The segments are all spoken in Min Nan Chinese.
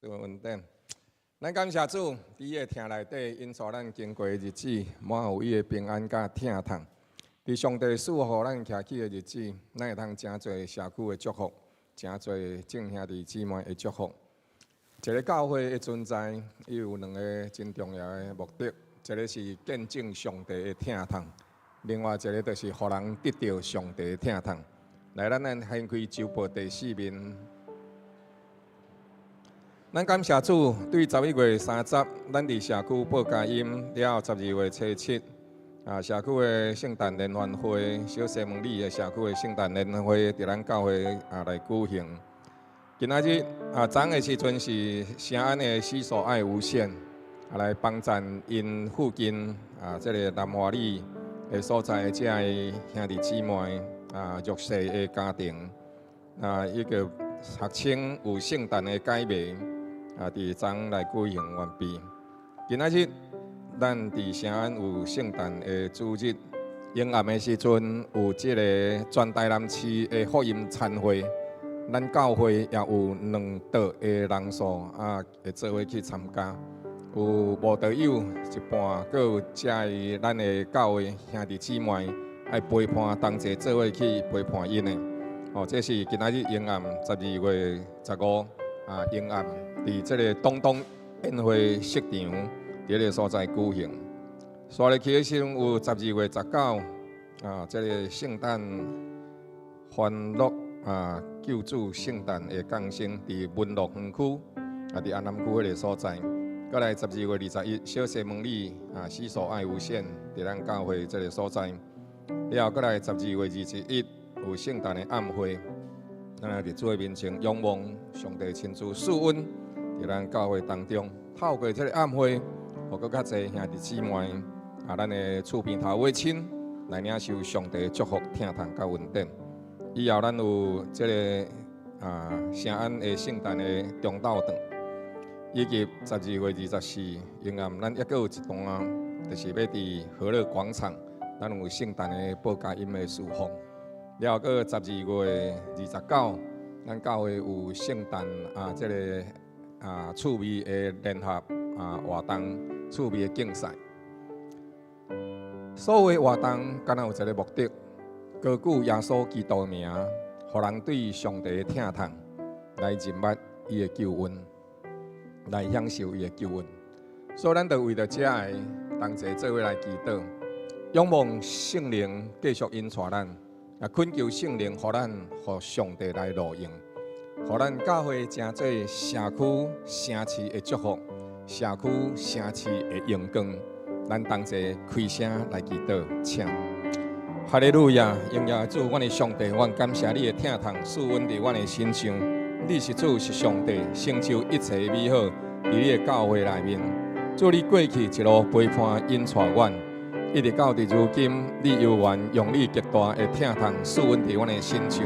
恩典。咱感謝主，佇伊的疼內底，引帶咱經過的日子，滿有伊的平安佮疼痛。佇上帝賜予咱徛起的日子，咱會通誠濟社區的祝福，誠濟眾兄弟姊妹的祝福。一个教會的存在，伊有兩个真重要的目的，一个是見證上帝的疼痛，另外一个就是予人得著上帝的疼痛。來，咱來掀開週報第四面。咱感謝主，對11月30，咱佇社區報佳音了後，12月初7，社區的聖誕聯歡會，小西門里的社區的聖誕聯歡會，佇咱教會來舉行。今仔日昨昏的時陣是聖安的洗手愛無限，來幫贊𪜶附近這个南華里的所在的這个兄弟姊妹弱勢的家庭，一個學生有聖誕的解謎。佇昨昏來舉行完畢。今仔日咱佇聖安有聖誕的主日，迎暗的時陣有這个全台南市的福音餐會，咱教會也有兩桌的人數會做伙去參加。有慕道友一半，閣有遮的咱的教會兄弟姊妹愛陪伴同齊做伙去陪伴𪜶的。哦，這是今仔日迎暗12月15。迎暗佇這个東東宴會釋場，佇彼个所在舉行。紲落去的時陣有12月19，這个聖誕歡樂救主聖誕的降生，佇文樂園區，佇安南區彼个所在。閣來12月21，小西門里洗手愛無限，佇咱教會這个所在。了後閣來12月21，有聖誕的暗會。咱來佇主的面前仰望上帝親自賜恩，佇咱教會當中，透過這个暗會，予閣較濟兄弟姊妹咱的厝邊頭尾親來領受上帝的祝福、疼痛佮恩典。以後咱有這个聖安的聖誕的中晝頓，以及12月24，迎暗咱猶閣有一段，就是欲佇和樂廣場，咱有聖誕的報佳音的事奉。了後，閣12月29，咱教會有聖誕這个趣味的聯合活動，趣味的競賽。所有的活動，敢若有一个目的，高舉耶穌基督的名，予人對上帝的疼痛來認捌伊的救恩，來享受伊的救恩。所以，咱就為著這个同齊做伙來祈禱，仰望聖靈繼續引帶咱。懇求聖靈，予咱予上帝來路用，予咱教會成做社區城市的祝福，社區城市的榮光。咱同齊開聲來祈禱，請。哈利路亞，榮耀主，阮的上帝，阮感謝你的疼痛，賜恩佇阮的身上。你是主，是上帝，成就一切美好，佇你的教會內面。主，你過去一路陪伴引帶阮。一直到佇如今，你猶原用你極大的疼痛賜恩佇阮的身上，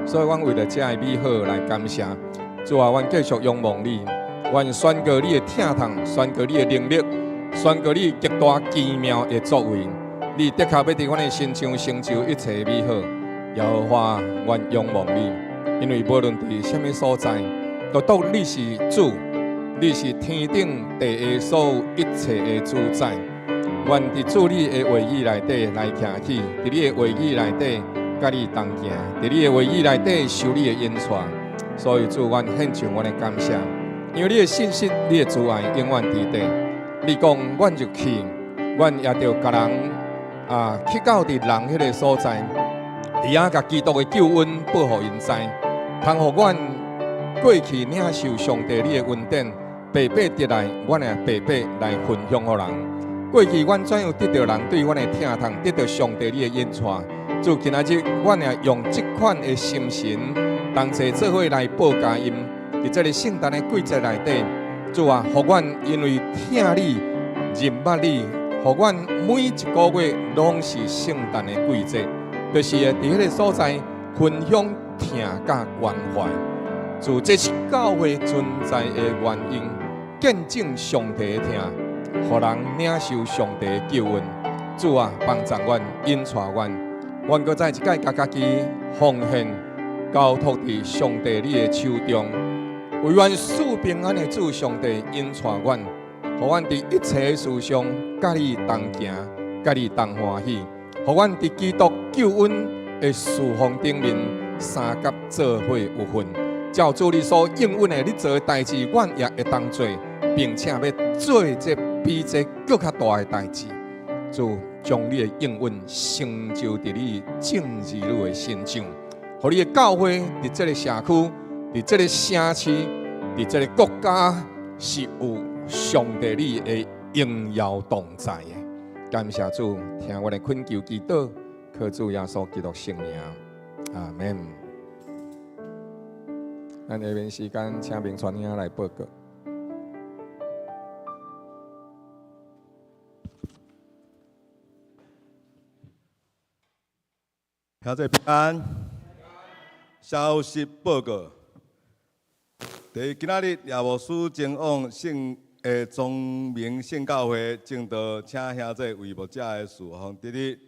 所以阮為著這个美好來感謝。主啊，阮繼續仰望你，阮宣告你的疼痛，宣告你的能力，宣告你極大奇妙的作為。你的確欲佇阮的身上成就一切美好。耶和華，阮仰望你，因為無論佇啥物所在，獨獨你是主，你是天頂地下所有一切的主宰。願佇主你的話語內底來徛起，佇你的話語內底佮你同行，佇你的話語內底受你的引帶。所以主，阮獻上阮的感謝，因為你的信實、你的慈愛永遠佇底。你講，阮就去，阮也著共人去到佇人彼个所在，佇遐共基督的救恩報予𪜶知，通予阮過去領受上帝你的恩典，白白得來，阮也白白來分享予人。過去阮怎樣得著人對阮的疼痛，得著上帝你的引帶，主今仔日，阮也用這款的心神，同齊做伙來報佳音。佇這个聖誕的季節內底，主啊，予阮因為疼你、認捌你，予阮每一个月攏是聖誕的季節，就是會佇彼个所在分享疼佮關懷。主，這是教會存在的原因，見證上帝的疼。予人領受上帝的救恩。主啊，幫助阮，引帶阮，阮閣再一擺共家己奉獻，交託佇上帝你的手中。惟願賜平安的主上帝引帶阮，予阮佇一切事上佮你同行，佮你同歡喜，予阮佇基督救恩的侍奉頂面相佮做伙有份。照主你所應允的，你做的代誌，阮也會當做，並且欲做這比這閣較大的代誌。主將你的應允成就佇你眾兒女的身上，予你的教會佇這个社區、佇這个城市、佇這个國家是有上帝你的榮耀同在的。感謝主，聽阮的懇求祈禱，靠主耶穌基督聖名，阿門。咱下面時間請明傳兄來報告。兄弟平安。消息報告：第一，今仔日葉牧師前往聖莊明聖教會證道，請兄弟為牧者的事奉得力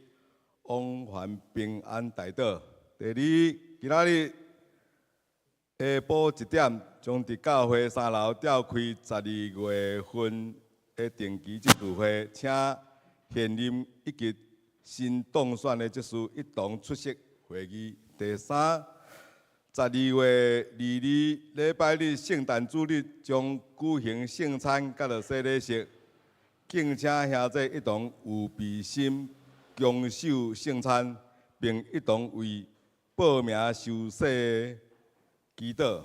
往返平安代禱。第二，今仔日下晡一點，將佇教會三樓召開十二月份的定期執事會，請現任以及新當選的執事一同出席會議。第三，十二月二二禮拜日聖誕主日將舉行聖餐佮著洗禮式，敬請兄弟一同預備心共守聖餐，並一同為報名受洗的祈禱。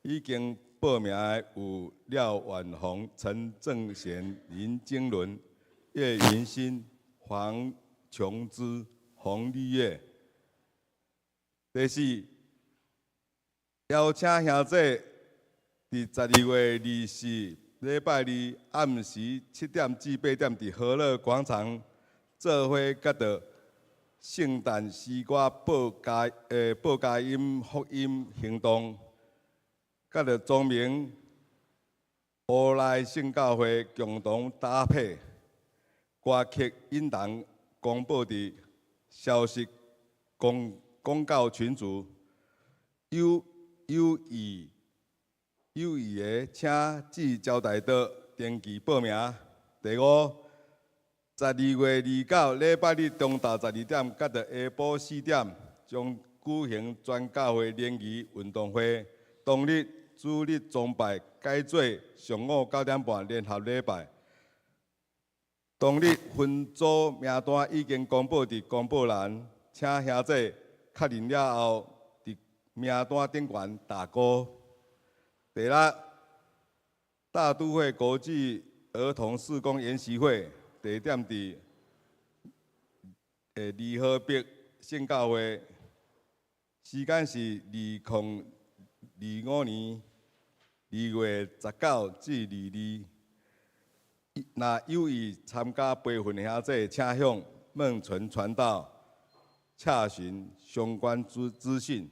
已經報名的有廖婉紅、陳正賢、林經倫、葉雲新、黃瓊芝、洪麗月。第四，邀請兄弟佇十二月二四禮拜二暗時7點至8點，佇和樂廣場做伙佮著聖誕詩歌報佳音福音行動，佮著莊明烏來聖教會共同搭配歌曲，引人公布佇消息公告群組，有意的，請至招待桌登記報名。第五，十二月二九禮拜日中晝十二點，佮著下晡4點，將舉行全教會聯誼運動會。當日主日崇拜改做上午9點半聯合禮拜。當日分組名單已經公布佇公布欄，請兄弟確認了後，佇名單頂懸打勾。第六，大都會國際兒童事工研習會地點佇利河北聖教會，時間是2025年2月19至22。若有意參加培訓的兄弟，請向孟純傳道洽詢相關資訊。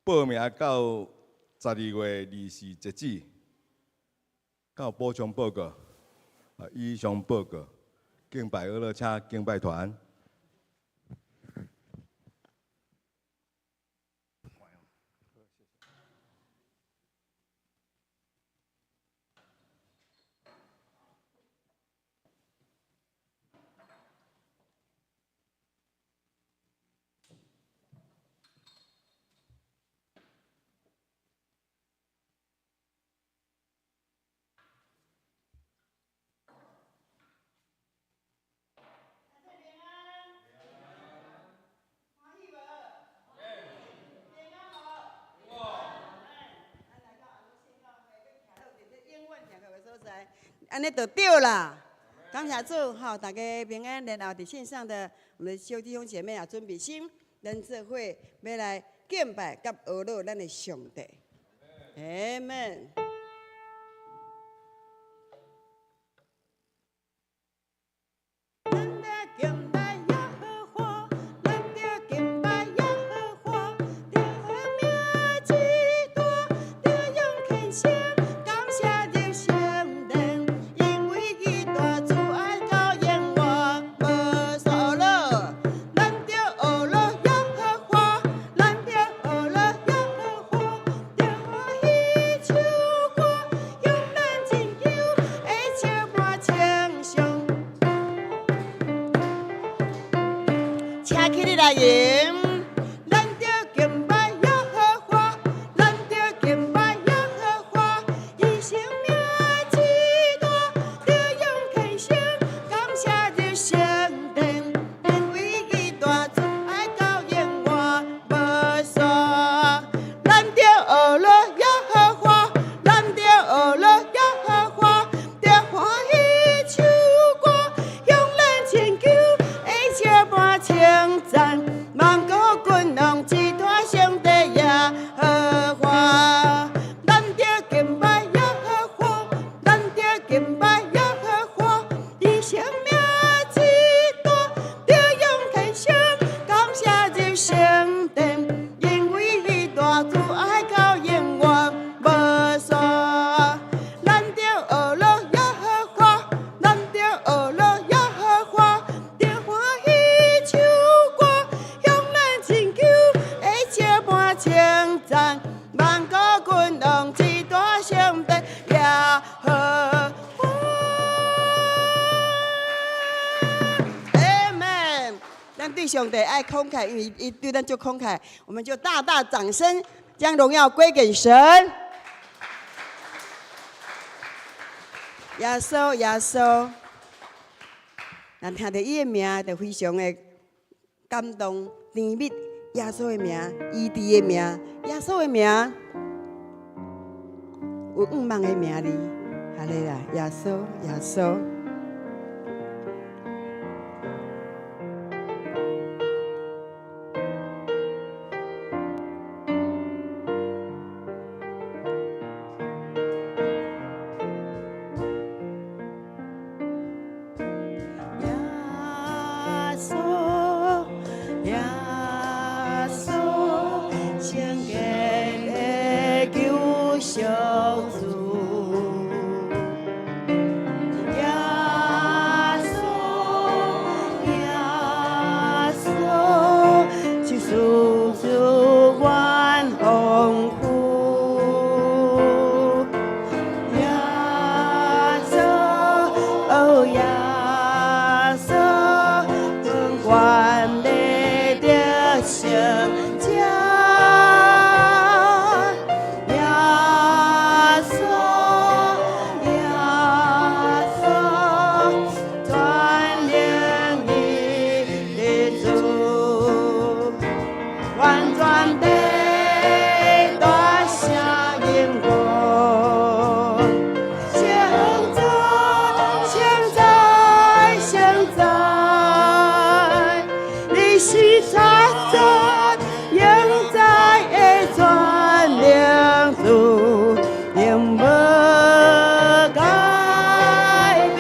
報名到十二月24截止。敢有補充報告？啊，以上報告。敬拜樂樂，請敬拜團。按呢就對啦，感謝主吼，大家平安。然後佇線上的我們小弟兄姐妹也準備心，咱做伙欲來敬拜佮呵咾咱的上帝。阿門。咱起立來迎。咱著敬拜耶和華，咱著敬拜耶和華，伊生命之大，著用虔誠感謝入聖殿，因為伊大慈愛到永遠無煞。咱著學樂耶和華，咱著學樂耶和華，著歡喜唱歌，向咱請求，會相伴稱讚，萬國君王之大上帝耶和華。咱著敬拜耶和華，咱著敬拜耶和華，伊生命之大，著用虔誠感謝入聖殿，因為伊大慈愛到永遠無煞。咱著學樂耶和華，咱著學樂耶和華，著歡喜唱歌，向咱請求，會相伴稱讚，萬國君王之大上帝耶和華。Amen。咱對上帝愛慷慨，因為伊對咱足慷慨，我們就大大掌聲，將榮耀歸給神。耶穌，耶穌，咱聽著伊的名，就非常的感動、甜蜜。耶穌的名，醫治的名，耶穌的名，有向望的名字，哈利啦，耶穌，耶穌。耶穌，耶穌，聖潔的救贖主。耶穌，耶穌，救贖主萬豐富。耶穌，哦耶穌，永遠的得勝者。耶穌，耶穌，全能的主，完全的大聲榮耀。聖哉，聖哉，聖哉，你是實在永在的全能主，永無改變，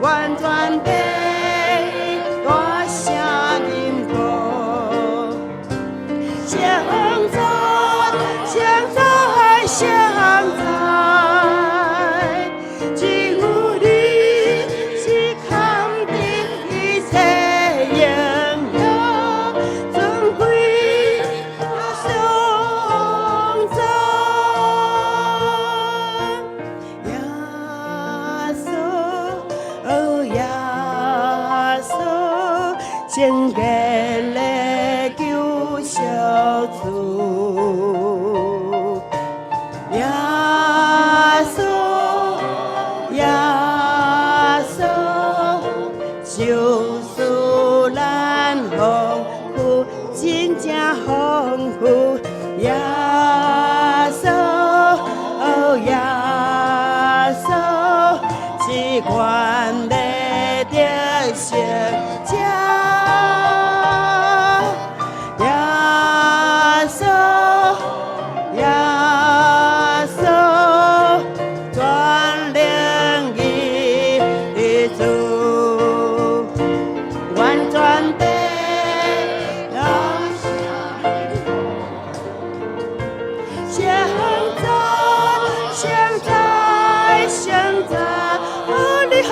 完全的大聲榮耀。聖哉，聖哉，聖哉，只有你是堪得一切榮耀，尊貴頌讚。耶穌，哦耶穌，聖潔的救贖主。耶穌，耶穌，救贖咱豐富，真正豐富。耶穌，哦耶穌，是權力得勝者。耶穌，耶穌，全能的主，完全的大聲聖哉，聖哉，聖哉，哦，你好。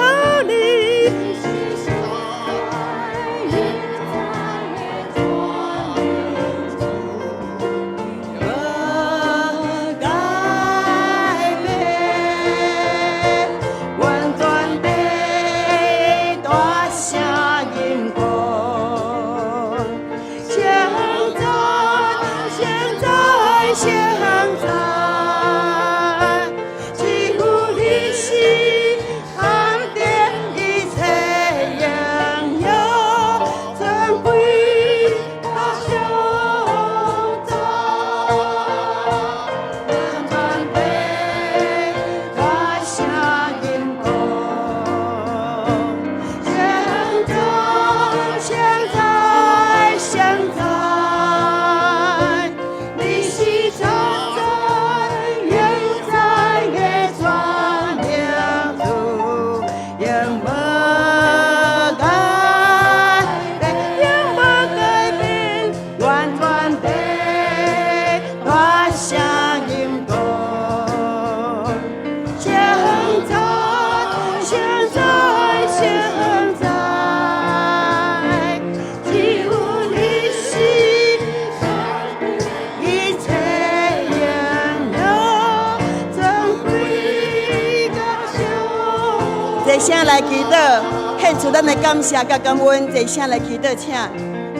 齊聲來祈禱，獻出咱的感謝佮感恩，齊聲來祈禱，請。啊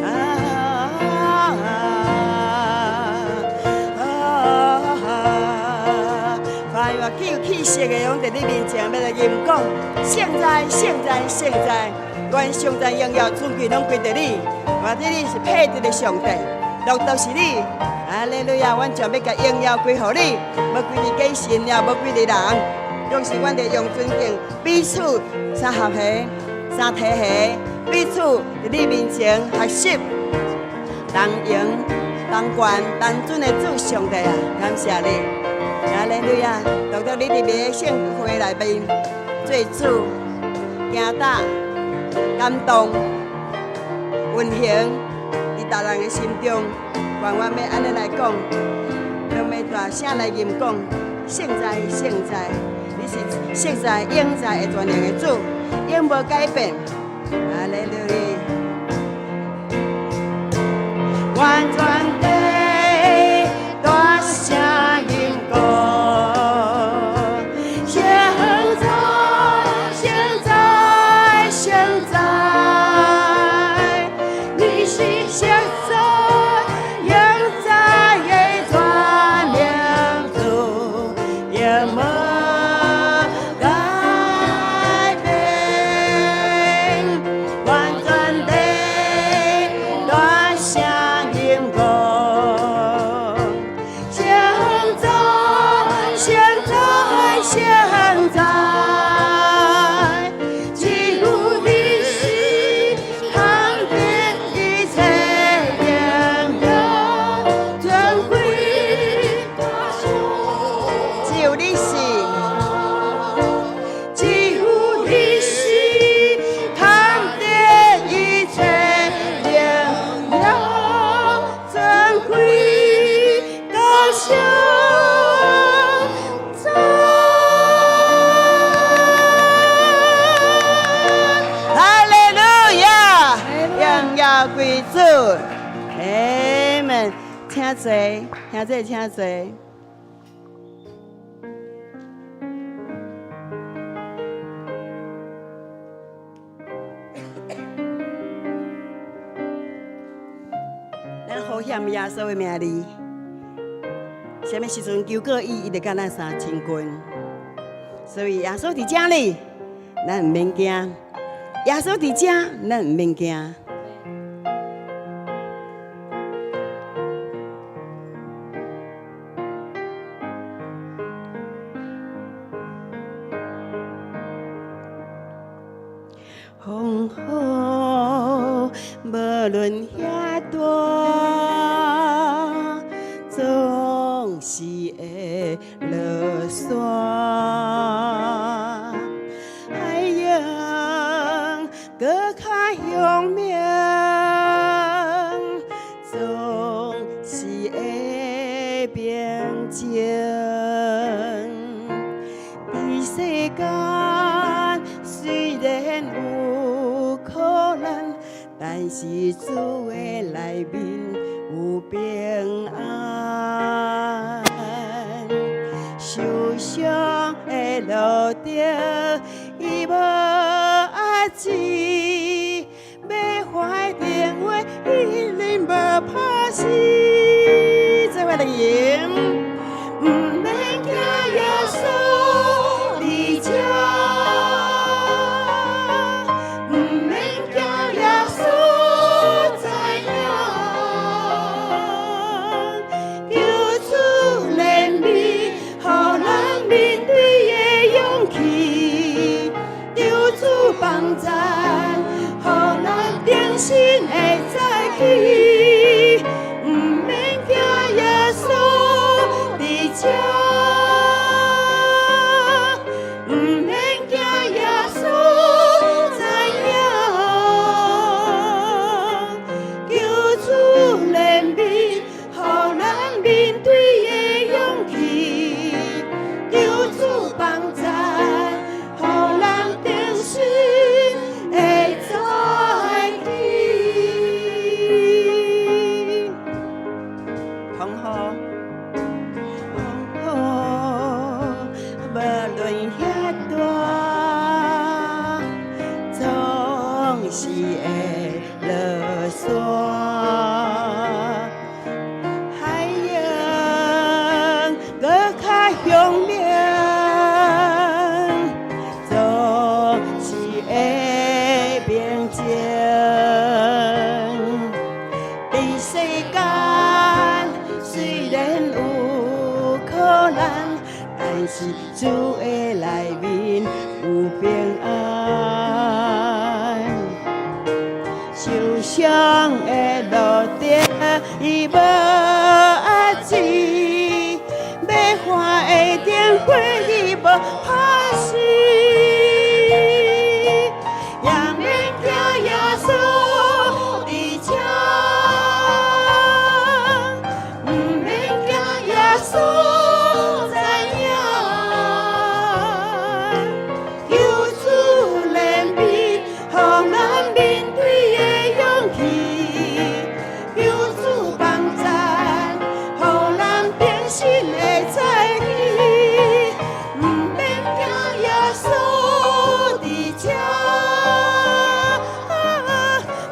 啊啊！凡有有氣息的，攏佇你面前欲來吟講，聖哉，聖哉，聖哉！願上帝榮耀尊貴攏歸予你，原來你是配得的上帝，獨獨是你。哈利路亞！阮將欲共榮耀歸予你，無歸予假神，也無歸予人，總是阮著用尊敬彼此三合下、三提下，彼此佇你面前學習，同榮、同權、同尊的主上帝啊！感謝你，哈利路亞！獨獨你佇這聖會內面做主，行踏感動、運行佇逐人的心中，願阮欲按呢來講，攏欲大聲來吟講，聖哉，聖哉，你是昔在、永在的全能的主，永無改變。哈利路亞！願全地大聲吟歌，聖哉，聖哉，聖哉，你是昔在、永在的全能主，永無改變。願全地大聲吟歌，聖哉，聖哉，聖哉，只有你是堪得一切榮耀尊貴。只有你是，只有你是堪得一切榮耀尊貴高相讚。哈利路亞，榮耀歸主，阿們，請坐，兄弟請坐。咱呼喊耶穌的名字，啥物時陣求告伊，伊就佮咱相親近。所以耶穌佇遮裡，咱毋免驚。耶穌佇遮，咱毋免驚。風雨無論遐大，總是會落山。海湧閣較兇猛，總是會平靜。佇世間雖然有苦難，但是主的內面有平安。受傷的路途，伊無壓制，欲壞電話，伊恁無拍死。做伙來吟，毋免驚耶穌佇遮，毋免驚耶穌知影，求主憐憫，予咱面對的勇氣，求主幫贊，予咱重新會再起。毋免驚耶穌佇遮，毋免驚耶穌知影，求主憐憫，予咱面對的勇氣，求主幫贊，予咱重新會再起。是會落山。海洋閣較向明，總是會平靜。佇世間雖然有苦難，但是主的內面有平安。受傷的路途伊無壓制，欲看的燈火伊無拍死。也免驚耶穌佇這，毋免驚耶穌知影。求主憐憫，予咱面對的勇氣；求主幫贊，予咱平心的早起。毋免驚耶穌佇這，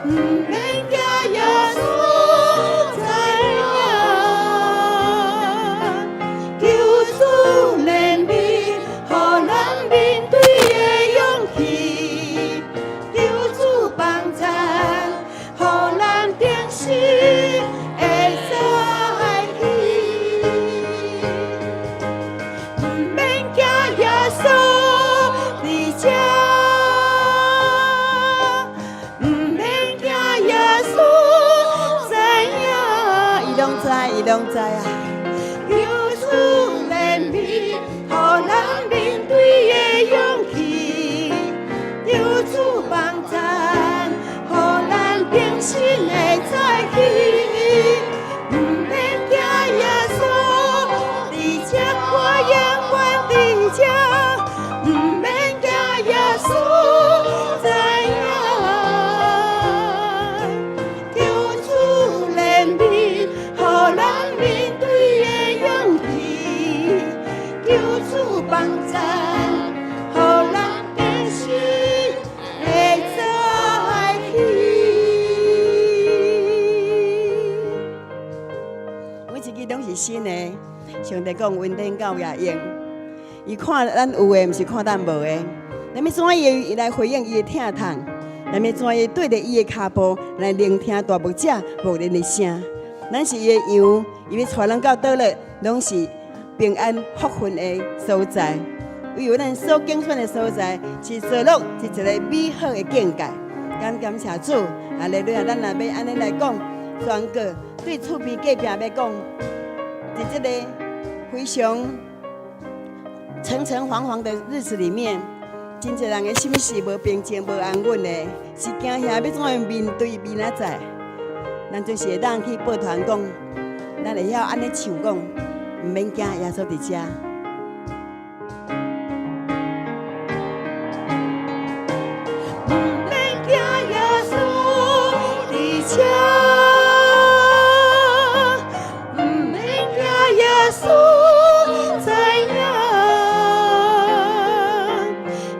毋免驚耶穌知影。求主憐憫，予咱面對的勇氣；求主幫贊，予咱平心會早起。毋免驚耶穌佇這，毋免驚耶穌知影，伊攏知，伊攏知啊。求主憐憫，予咱面對的勇氣；求主幫贊，予咱平心會早起。毋免驚耶穌佇這，我永遠佇這。毋免驚耶穌知影。求主憐憫，予咱面對的勇氣；求主幫贊，予咱平心會早起。每一支攏是新的，上帝講恩典夠也用。伊看咱有的，毋是看咱無的。咱欲怎伊來回應伊的疼痛？咱欲怎伊對著伊的跤步來聆聽大牧者牧人的聲？咱是伊的羊，伊欲帶咱到佗落，攏是平安福分的所在。唯有咱所揀選的所在，是坐落佇一个美好的境界。感感謝主，哈利路亞！咱若欲按呢來講，宣告對厝邊隔壁欲講，佇這个非常誠誠惶惶的日子裡面，真濟人的心是無平靜、無安穩的，是驚嚇欲怎樣面對明仔載。咱就是會當去報團講，咱會曉按呢唱講，毋免驚，耶穌佇遮。毋免驚耶穌佇這，毋免驚耶穌知影。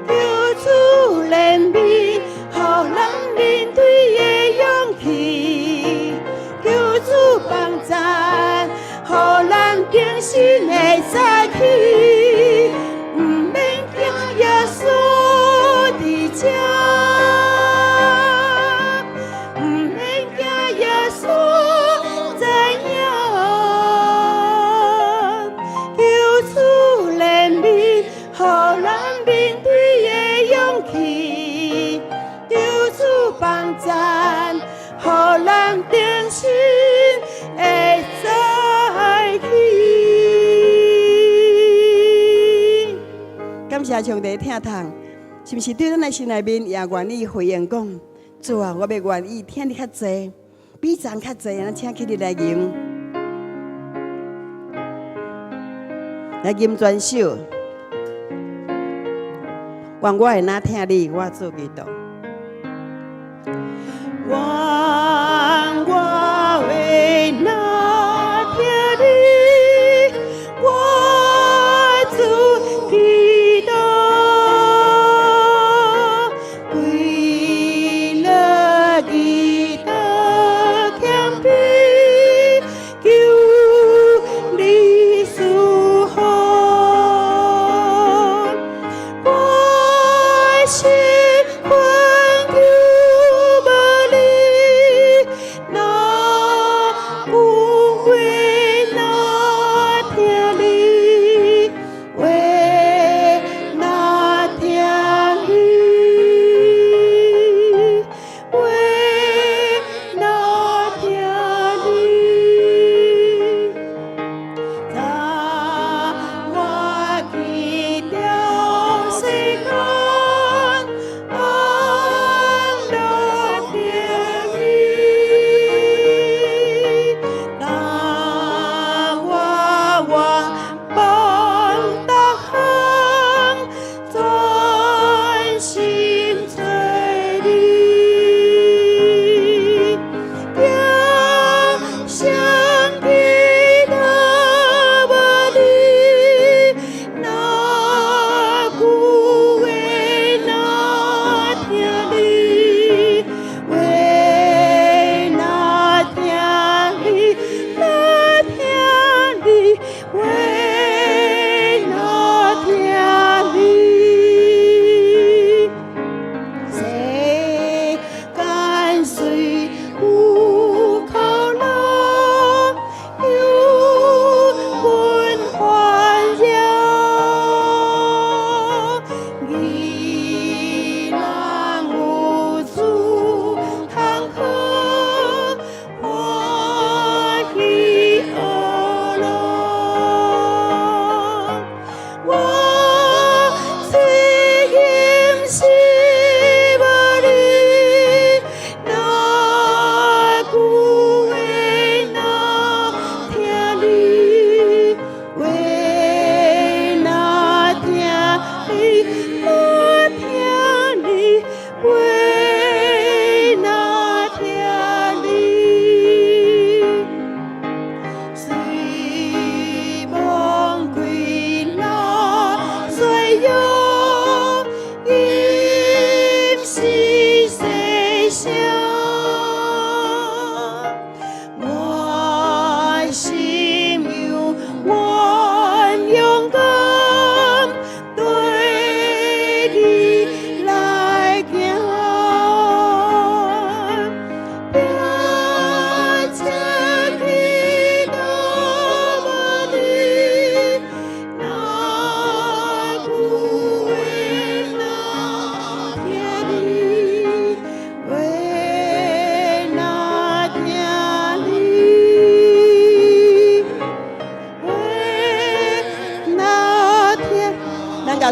求主憐憫，予咱面對的勇氣；求主幫贊，予咱平心會早起。毋免驚耶穌佇這，毋免驚耶穌知影。求主憐憫，予咱面對的勇氣；求主幫贊，予咱平心會早起。感謝上帝疼痛，是毋是對咱的心內面也願意回應講：主啊，我欲願意疼你較濟，比昨較濟，咱請起立來吟，來吟全首。願我會若疼你，我主基督。願我會若疼你，我主基督，規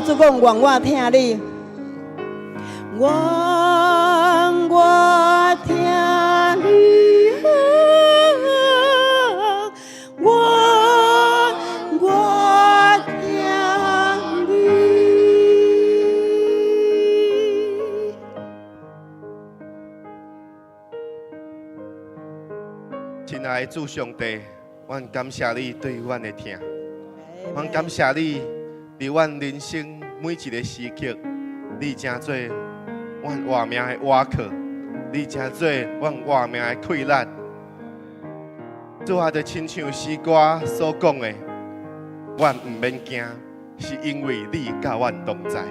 主講願我疼你，願我疼你，願我疼你。親愛的主上帝，阮感謝你對阮的疼，阮感謝你佇阮人生每一个時刻，你成做阮活命的倚靠，你成做阮活命的氣力。主啊，就親像詩歌所講的，阮毋免驚，是因為你佮阮同在。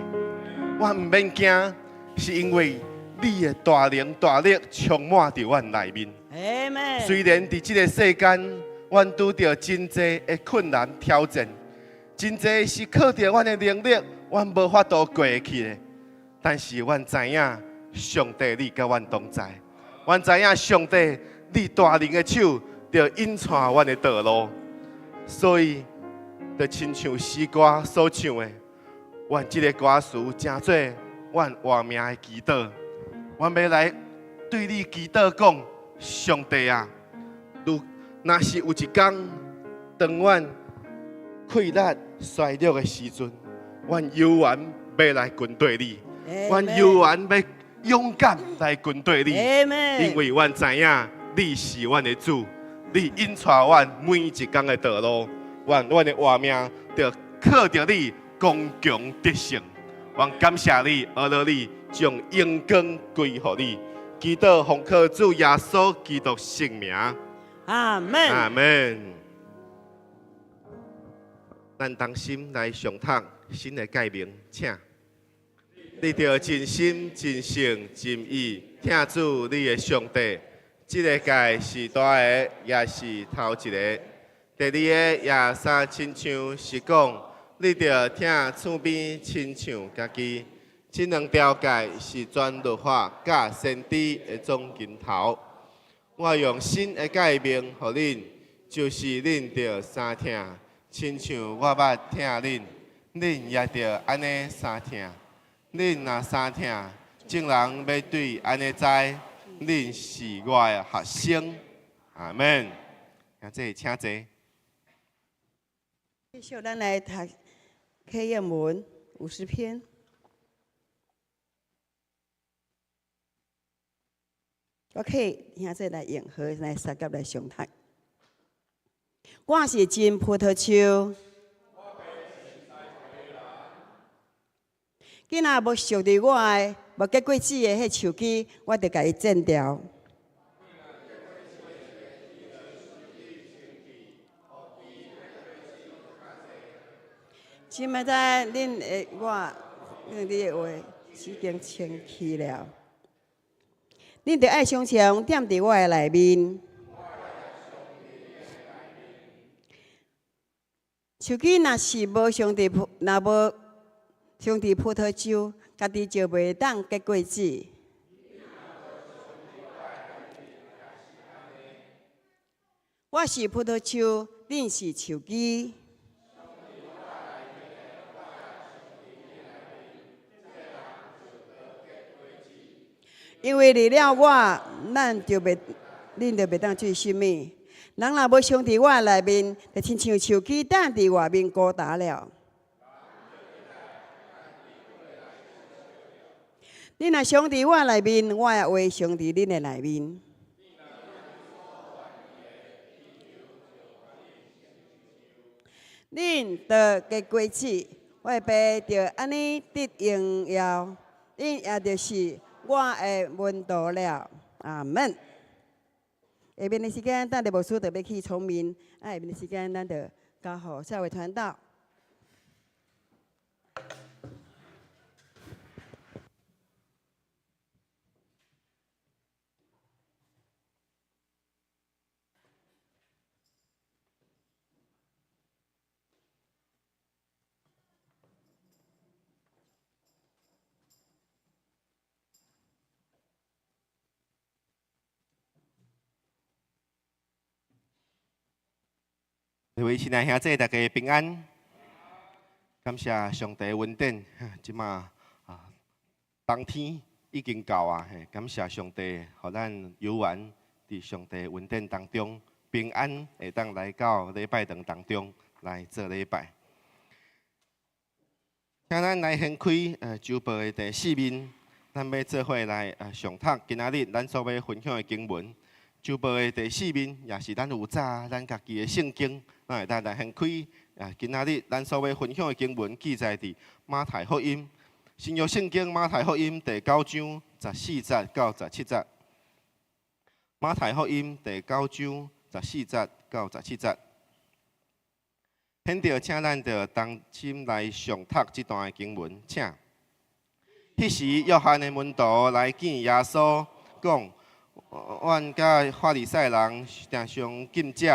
阮毋免驚，是因為你的大能大力充滿佇阮內面。雖然佇這个世間，阮拄著真濟的困難挑戰，真濟是靠著阮的能力，阮無法度過去的。但是阮知影，上帝你佮阮同在，阮知影上帝你大能的手，著引帶阮的道路。所以，就親像詩歌所唱的，願這个歌詞成做阮活命的祈禱。阮欲來對你祈禱講，上帝啊，如若是有一天，當阮氣力衰弱的時陣，阮猶原欲來跟綴你，阮猶原欲勇敢來跟綴你，因為阮知影你是阮的主，你引帶阮每一天的道路，願阮的活命著靠著你剛強得勝。阮感謝你，阿羅你，將榮光歸予你。祈禱奉靠主耶穌基督聖名。阿門。阿門。咱同心來誦讀新的誡命，請。你著盡心、盡性、盡意疼主你的上帝。這个誡是大个，也是頭一个。第二个也相親像是講，你著疼厝邊親像家己。這兩條誡是全律法佮先知的總根頭。我用新的誡命予恁，就是恁著相疼，親像我捌疼恁，恁也著按呢相疼。恁若相疼，眾人欲對按呢知，恁是我的學生。阿門。兄弟，請坐。繼續，咱來讀啟應文50篇。我可以兄弟來應和來相佮來誦讀。我是真葡萄樹，囝若無熟佇我的，無結果子的彼樹枝，我就共伊剪掉。這擺在恁的我，恁的話已經清氣了。恁著愛常常踮佇我的內面。樹枝若是無相佇葡，若無相佇葡萄樹，家己就袂當結果子。我是葡萄樹，恁是樹枝。因為離了我，咱就袂，恁就袂當做啥物。人若無常佇我內面，就親像樹枝踮佇外面孤焦了。恁若常佇我內面，我的話常佇恁的內面。恁就結果子，我的爸就按呢得榮耀，恁也就是我的門徒了。阿門。下面的時間，等下牧師就欲去崇明，啊，下面的時間，咱就交予下位傳道。各位親愛兄弟，大家平安。感謝上帝恩典，這馬啊，冬天已經到啊，感謝上帝，予咱猶原佇上帝恩典當中平安，會當來到禮拜堂當中來做禮拜。請咱來掀開週報的第四面，咱欲做伙來誦讀今仔日咱所欲分享的經文。週報的第四面也是咱有紮咱家己的聖經，咱會當來掀開。啊，今仔日咱所欲分享的經文記載佇馬太福音，新約聖經馬太福音第九章十四節到十七節。馬太福音第九章十四節到十七節。現在請咱就同心來誦讀這段的經文，請。彼時，約翰的門徒來見耶穌，講：阮佮法利賽人常常禁食，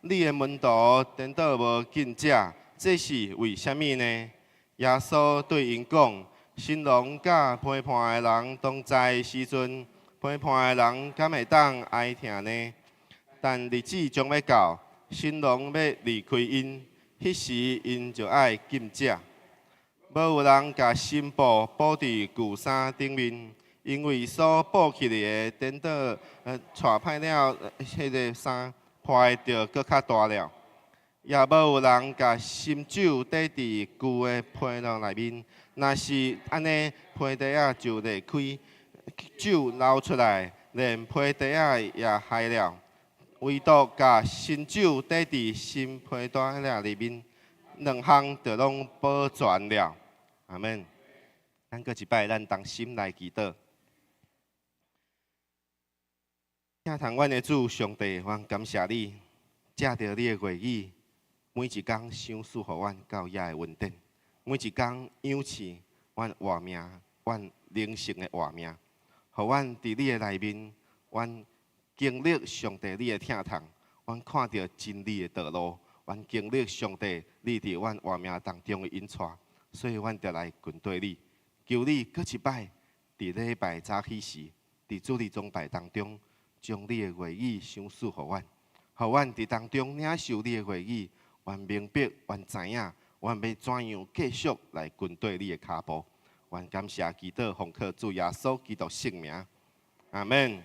你的門徒顛倒無禁食，這是為啥物呢？耶穌對𪜶講：新郎佮陪伴的人同在的時陣，陪伴的人敢會當哀疼呢？但日子將欲到，新郎欲離開𪜶，彼時𪜶就愛禁食。無有人共新布補佇舊衫頂面，因為所補起來的顛倒掣歹了，彼个衫破的就閣較大了。也無有人共新酒綴佇舊的皮囊內面，若是按呢，皮袋仔就裂開，酒流出來，連皮袋仔也害了。唯獨共新酒綴佇新皮袋仔內面，兩項就攏保全了。阿們。咱閣一擺，咱同心來祈禱。疼痛阮的主上帝，阮感謝你，藉著你的話語，每一工賞賜予阮到遐的恩典，每一工養賜阮活命，阮靈性的活命，予阮佇你的內面，阮經歷上帝你的疼痛，阮看著真理的道路，阮經歷上帝你佇阮活命當中的引帶，所以阮就來跟隨你，求你閣一擺佇禮拜早起時，佇主日崇拜當中，將你的話語賞賜予阮，予阮佇當中領受你的話語，阮明白，阮知影，阮欲怎樣繼續來跟隨你的跤步。阮感謝祈禱，奉靠主耶穌基督聖名，阿們。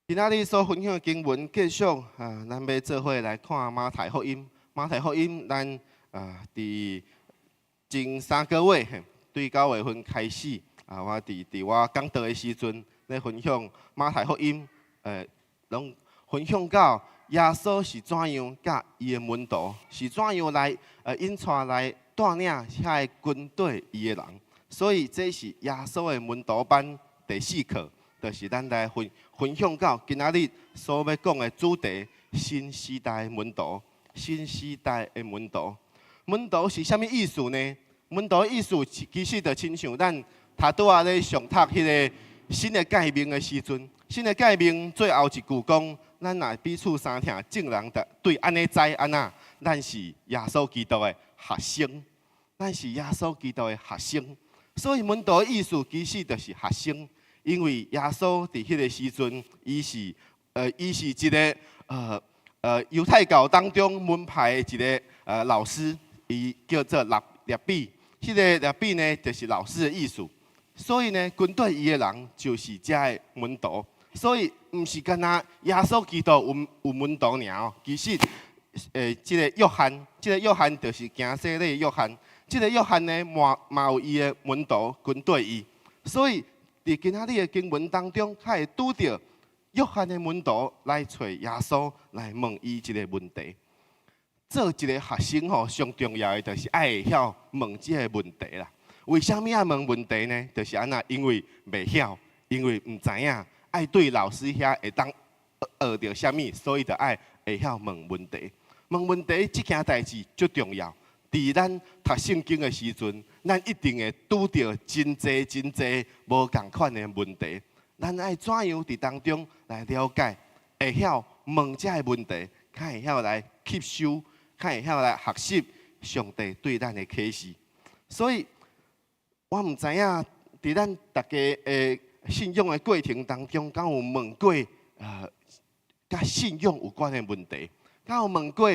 今仔日所分享的經文，繼續啊，咱欲做伙來看馬太福音。馬太福音，咱啊佇前三個月，對九月份開始啊，我佇我講道的時陣咧分享馬太福音，攏分享到耶穌是怎樣佮伊的門徒是怎樣來引帶來帶領遐个跟隨伊的人，所以這是耶穌的門徒班第四課，就是咱來分享到今仔日所欲講的主題：新時代的門徒。新時代的門徒，門徒是啥物意思呢？門徒的意思其實就親像咱頭拄仔咧上讀彼个新的誡命的時陣，新的誡命最後一句講：咱若彼此相疼，眾人就對按呢知按怎，咱是耶穌基督的學生，咱是耶穌基督的學生。所以門徒的意思其實就是學生，因為耶穌佇彼个時陣，伊是一个猶太教當中門派的一个老師，伊叫做拉比，彼个拉比呢，就是老師的意思。所以呢，跟隨伊的人就是遮的門徒。所以毋是干焦耶穌基督有門徒爾哦。其實，這个約翰，這个約翰就是行洗禮的約翰。這个約翰呢，嘛有伊的門徒跟隨伊。所以，佇今仔日的經文當中，較會拄著約翰的門徒來揣耶穌，來問伊一个問題。做一个學生吼，上重要的就是愛會曉問這个問題啦。為啥物愛問問題呢？就是按怎，因為袂曉，因為毋知影，愛對老師遐會當學著啥物，所以就愛會曉問問題。問問題這件代誌足重要。佇咱讀聖經的時陣，咱一定會拄著真濟真濟無仝款的問題。咱愛怎樣佇當中來了解，會曉問這个問題，較會曉來吸收，較會曉來學習上帝對咱的啟示。所以，我毋知影佇咱逐家的信仰的過程當中，敢有問過佮信仰有關的問題？敢有問過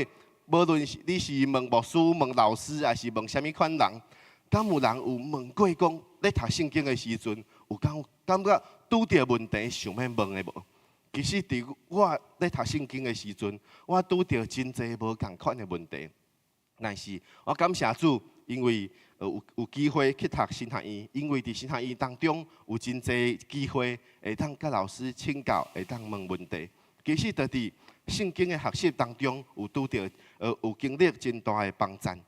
無論是你是問牧師、問老師，抑是問啥物款人，敢有人有問過講，咧讀聖經的時陣，有感感覺拄著問題想欲問的無？其實佇我咧讀聖經的時陣，我拄著真濟無仝款的問題。但是我感謝主，因為有機會去讀神學院，因為佇神學院當中有真濟機會會當佮老師請教，會當問問題。其實，就佇聖經的學習當中，有拄著有經歷真大的幫贊。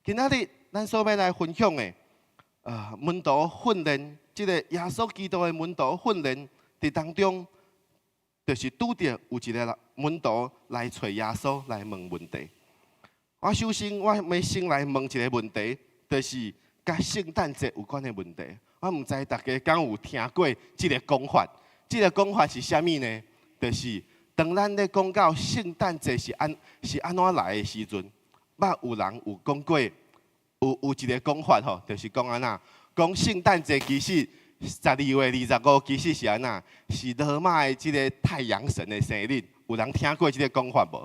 今仔日咱所欲來分享的，門徒訓練，這个耶穌基督的門徒訓練，佇當中，就是拄著有一个門徒來揣耶穌來問問題。我首先我欲先來問一个問題，就是佮聖誕節有關的問題。我毋知大家敢有聽過這个講法？這个講法是啥物呢？就是當咱咧講到聖誕節是按怎來的時陣，捌有人有講過，有一个講法吼，就是講按怎，講聖誕節其實12月25，其實是按怎，是羅馬的這个太陽神的生日。有人聽過這个講法無？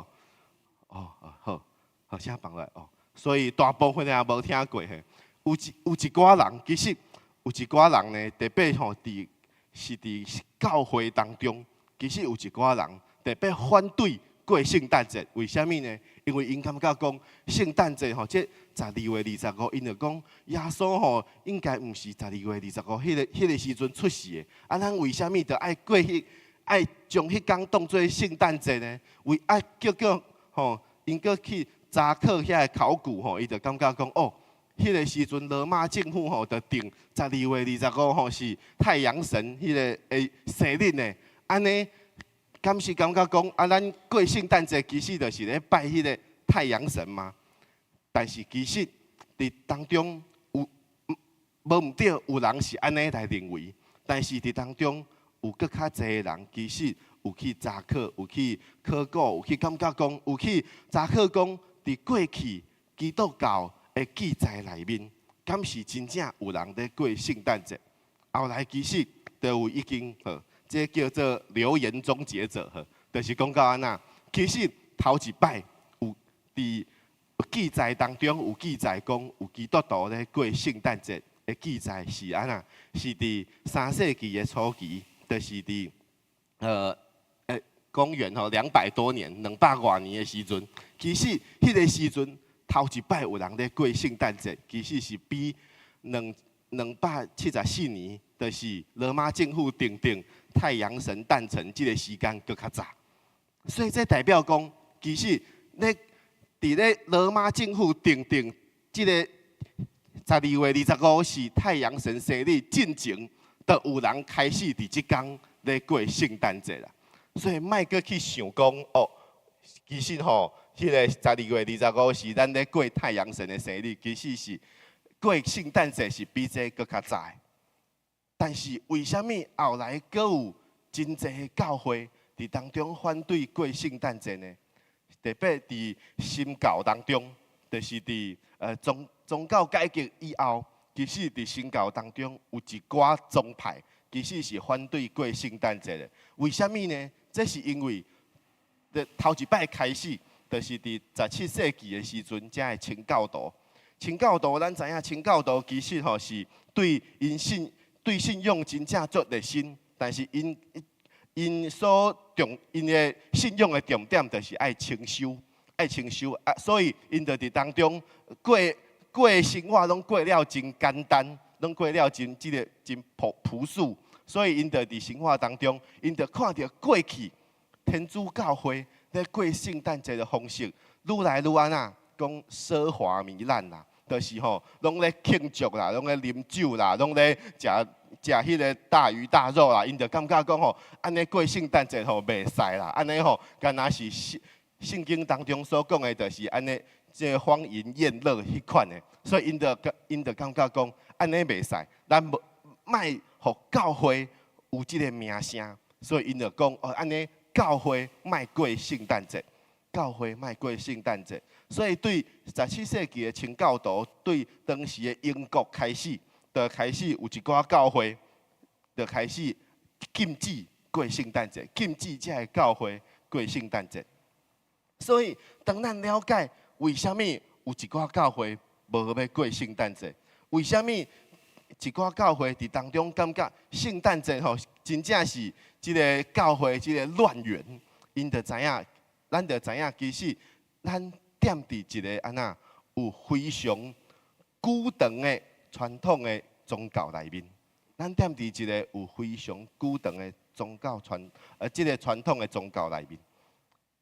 哦，好，好，請放來哦。所以大部分人也無聽過嘿。有一寡人，其實有一寡人呢，特別吼佇是佇教會當中，其實有一寡人特別反對過聖誕節。為啥物呢？因為𪜶感覺講聖誕節吼，這十二月二十五，𪜶就講耶穌吼應該毋是十二月二十五彼个時陣出世的。啊，咱為啥物著愛過彼愛將彼工當做聖誕節呢？為愛叫叫吼，𪜶閣去查考遐个考古吼，伊就感覺講哦，彼个時陣羅馬政府吼就定十二月二十五吼是太陽神彼个的生日呢。按呢，敢是感覺講啊，咱過聖誕節其實就是咧拜彼个太陽神嗎？但是其實佇當中有無毋對，有人是按呢來認為，但是佇當中有閣較濟的人其實有去查考，有去考古，有去感覺講，有去查考講，佇過去基督教的記載內面，敢是真正有人咧過聖誕節？後來其實就有已經呵，這叫做流言終結者呵，就是講到按怎，其實頭一擺有佇記載當中有記載講有基督徒咧過聖誕節的記載是按怎？是佇三世紀的初期，就是佇公元吼200多年，200外年的時陣，其實彼个時陣頭一擺有人咧過聖誕節，其實是比274年，就是羅馬政府訂定太陽神誕辰這个時間閣較早。所以這代表講，其實咧佇咧羅馬政府訂定這个12月25是太陽神生日進前，就有人開始佇這工咧過聖誕節啦。所以莫閣去想講哦，其實吼，彼个十二月二十五是咱咧過太陽神的生日，其實是過聖誕節是比這閣較早的。但是為啥物後來閣有真濟的教會佇當中反對過聖誕節呢？特別佇新教當中，就是佇宗教改革以後，其實佇新教當中有一寡宗派，其實是反對過聖誕節的。為啥物呢？這是因為，頭一擺開始，就是佇17世紀的時陣，才會清教徒。清教徒，咱知影，清教徒其實吼是對𪜶信對信仰真正足熱心，但是𪜶的信仰的重點就是愛清修，愛清修啊，所以𪜶就佇當中過過生活，攏過了真簡單，攏過了真這个真樸素，所以𪜶就佇生活當中，𪜶就看著過去天主教會咧過聖誕節的方式，愈來愈按怎講奢華糜爛啦，就是吼攏咧慶祝啦，攏咧啉酒啦，攏咧食食彼个大魚大肉啦，𪜶就感覺講吼，按呢過聖誕節吼袂使啦，按呢吼敢若是聖經當中所講的，就是按呢這個荒淫宴樂彼款的，所以𪜶就感覺講，按呢袂使，咱無莫予教會有這个名聲，所以𪜶就講哦，按呢教會莫過聖誕節，教會莫過聖誕節。所以對17世紀的清教徒，對當時的英國開始，就開始有一寡教會，就開始禁止過聖誕節，禁止這个教會過聖誕節。所以，當咱了解為啥物有一寡教會無欲過聖誕節，為啥物一寡教會佇當中感覺聖誕節吼，真正是這个教會這个亂源，𪜶就知影，咱就知影，其實咱踮佇一个按怎有非常久長的傳統的宗教內面，咱踮佇一个有非常久長的宗教傳，這个傳統的宗教內面，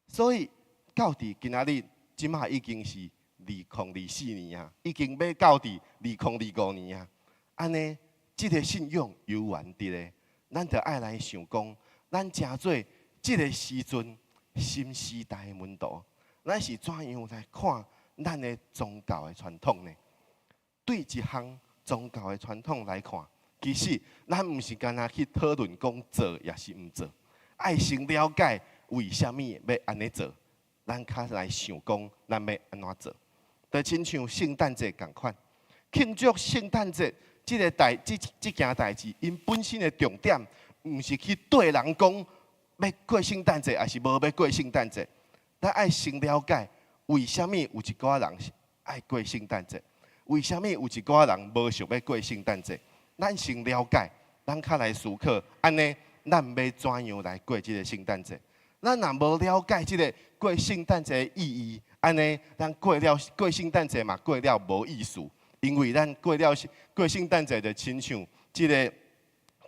所以到佇今仔日，這馬已經是2024年啊，已經欲到佇2025年啊。按呢，這个信仰猶原佇咧，咱就愛來想講，咱成做這个時陣新時代的門徒，咱是怎樣來看咱的宗教的傳統呢？對一項宗教的傳統來看，其實咱毋是干焦去討論講做抑是毋做，愛先了解為啥物欲按呢做，咱較來想講咱欲按怎做。就親像聖誕節仝款，慶祝聖誕節這个代這這件代誌，𪜶本身的重點，毋是去對人講欲過聖誕節，抑是無欲過聖誕節。咱愛先了解為啥物有一寡人愛過聖誕節，為啥物有一寡人無想欲過聖誕節。咱先了解，咱較來思考，按呢，咱欲怎樣來過這个聖誕節？咱若無了解這个過聖誕節的意義，按呢，咱過了過聖誕節嘛，過了無意思，因為咱過了過聖誕節就親像這个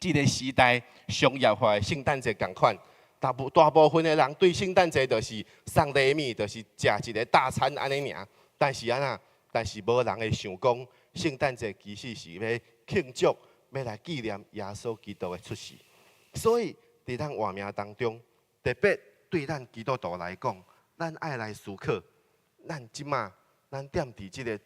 這个時代商業化的聖誕節仝款，大部分的人對聖誕節就是送禮物，就是食一个大餐按呢爾。但是按怎？但是無人會想講聖誕節其實是欲慶祝，欲來紀念耶穌基督的出世。所以佇咱活命當中，特別對咱基督徒來講，咱愛來思考，咱這馬咱踮佇這个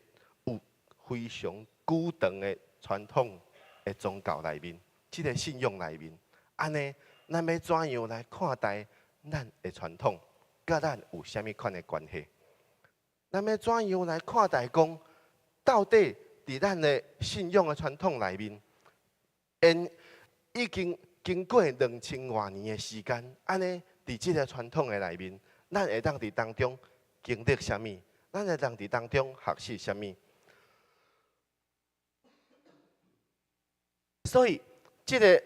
有非常久長的傳統的宗教內面，這个信仰內面，按呢，咱欲怎樣來看待咱的傳統，佮咱有啥物款的關係？咱欲怎樣來看待講，到底佇咱的信仰的傳統內面，𪜶已經經過兩千外年的時間，按呢，佇這个傳統的內面，咱會當佇當中經歷啥物？咱會當佇當中學習啥物？所以，這个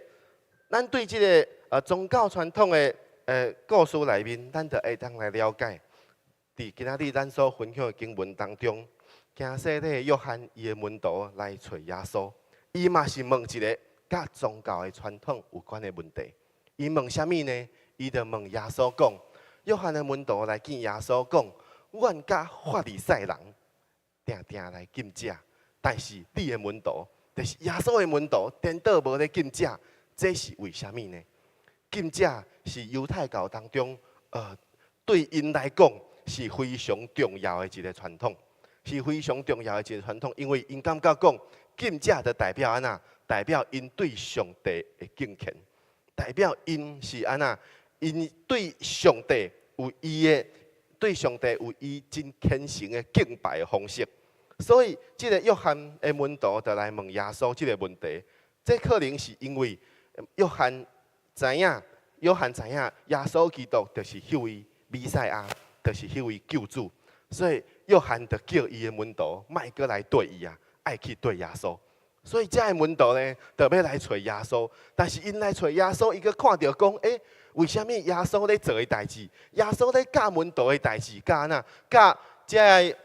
咱對這个宗教傳統的故事內面，咱就會當來了解。佇今仔日咱所分享的經文當中，行洗禮約翰伊的門徒來揣耶穌，伊嘛是問一个佮宗教的傳統有關的問題。伊問啥物呢？伊就問耶穌講：約翰的門徒來見耶穌講，阮佮法利賽人定定來禁食，但是你的門徒，就是耶穌的門徒，顛倒無咧禁食，這是為啥物呢？禁食是猶太教當中，對𪜶來講是非常重要的一个傳統，是非常重要的一个傳統，因為𪜶感覺講禁食就代表按怎？代表𪜶對上帝的敬虔，代表𪜶是按怎？𪜶對上帝有伊的，對上帝有伊真虔誠的敬拜的方式。所以，這个約翰的門徒就來問耶穌這个問題。這可能是因為約翰知影，約翰知影耶穌基督就是彼位彌賽亞，就是彼位救主，所以約翰就叫伊的門徒莫閣來綴伊啊，愛去綴耶穌。所以這个門徒呢，就欲來揣耶穌。但是𪜶來揣耶穌，伊閣看著講，欸，為啥物耶穌咧做的代誌，耶穌咧教門徒的代誌，佮按怎，佮這个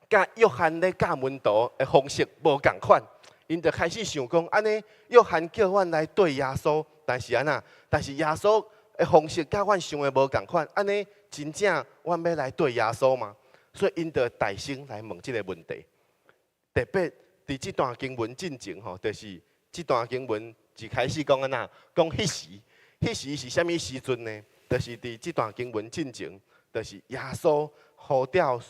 佮約翰咧教門徒的方式無仝款，𪜶就開始想講，按呢約翰叫阮來綴耶穌，但是按怎？但是耶穌的方式佮阮想的無仝款，按呢真正阮欲來綴耶穌嗎？所以𪜶就大聲來問這个問題。特別佇這段經文進前吼，就是這段經文一開始講按怎？講彼時，彼時是啥物時陣呢？就是佇這段經文進前，就是耶穌呼召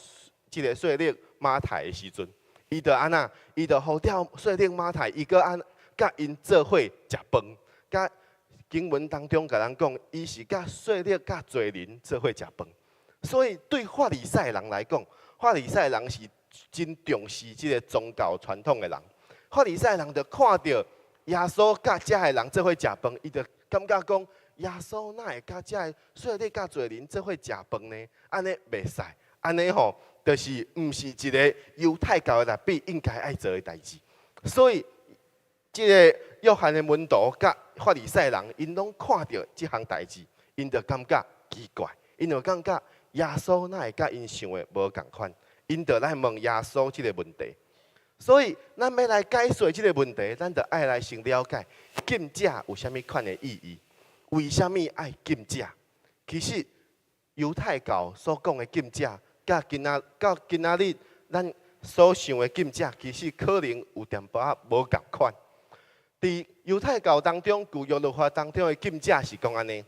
這个稅吏馬太的時陣，伊就按怎？伊就呼召稅吏馬太，伊閣按佮𪜶做伙食飯，佮經文當中共咱講，伊是佮稅吏佮罪人做伙食飯。所以對法利賽人來講，法利賽人是真重視這个宗教傳統的人。法利賽人就看著耶穌佮遮个人做伙食飯，伊就感覺講耶穌哪會佮遮个稅吏佮罪人做伙食飯呢？按呢袂使，按呢吼，就是毋是一个猶太教的拉比應該愛做的代誌。所以，這个約翰的門徒佮法利賽人，𪜶攏看著這項代誌，𪜶就感覺奇怪，𪜶就感覺耶穌哪會佮𪜶想的無仝款，𪜶就來問耶穌這个問題。所以，咱欲來解說這个問題，咱就愛來先了解禁食有啥物款的意義？為啥物愛禁食？其實，猶太教所講的禁食，佮今仔日咱所想的禁食，其實可能有淡薄仔無仝款。佇猶太教當中，舊約律法當中的禁食是講按呢，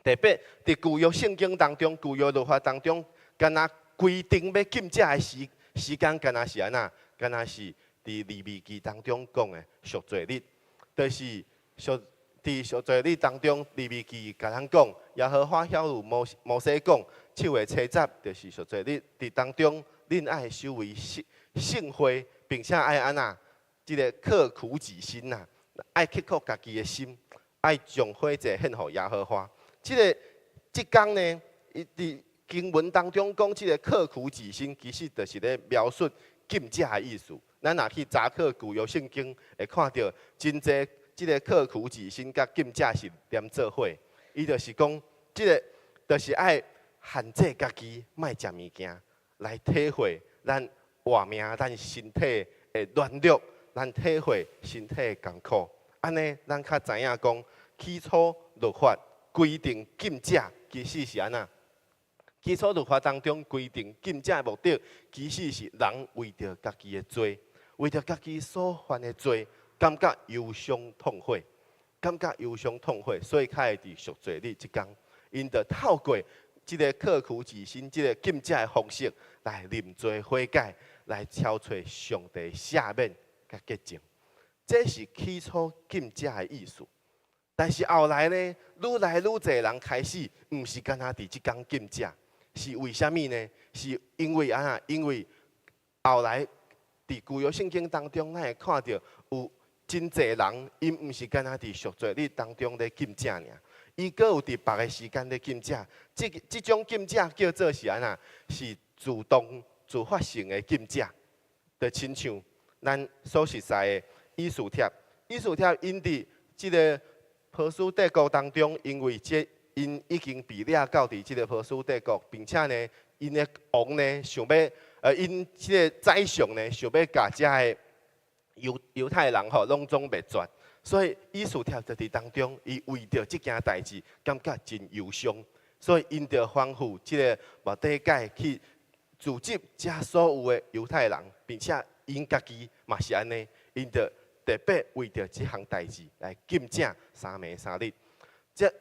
特別佇舊約聖經當中，舊約律法當中，敢若規定欲禁食的時間，敢若是按怎？敢若是佇利未記當中講的贖罪日，就是佇贖罪日當中，利未記共咱講，耶和華曉諭摩西講，7月7日就是贖罪日，佇當中，恁愛守為聖會，並且愛按怎？這个刻苦己心呐，愛刻苦家己的心，愛將火祭獻予耶和華。這个這工呢，伊佇經文當中講，這个刻苦己心，其實就是咧描述禁食的意思。咱若去查考舊約聖經，會看著真濟這个刻苦己心佮禁食是連做伙。伊就是講，這个就是愛限制家己，莫食物件，來體會咱活命、咱身體的軟弱，咱體會身體的艱苦。按呢，咱較知影講，起初律法規定禁食，其實是按怎？起初律法當中規定禁食的目的，其實是人為著家己的罪，為著家己所犯的罪，感覺憂傷痛悔，感覺憂傷痛悔，所以較會佇贖罪日這工，𪜶就透過這个刻苦己心、這个禁食的方式來認罪悔改，來求揣上帝赦免佮潔淨。這是起初禁食的意思。但是後來呢，愈來愈濟人開始，毋是干焦佇這工禁食。是為啥物呢？是因為按怎？因為後來佇舊約聖經當中，咱會看著有真濟人，𪜶毋是干焦佇贖罪日當中咧禁食爾，伊閣有佇別个時間咧禁食。這種禁食叫做是按怎？是自動自發性的禁食，就親像咱所熟悉的以斯帖。以斯帖𪜶佇這个波斯帝國當中，因為這𪜶已經被掠到佇這个波斯帝國，並且呢，𪜶的王呢想欲，𪜶這个宰相呢想欲共遮个猶太人吼攏總滅絕，所以以斯帖就佇當中，伊為著這件代誌感覺真憂傷，所以𪜶就吩咐這个末底改去組織遮所有的猶太人，並且𪜶家己嘛是按呢，𪜶就特別為著這項代誌來禁食3暝3日。這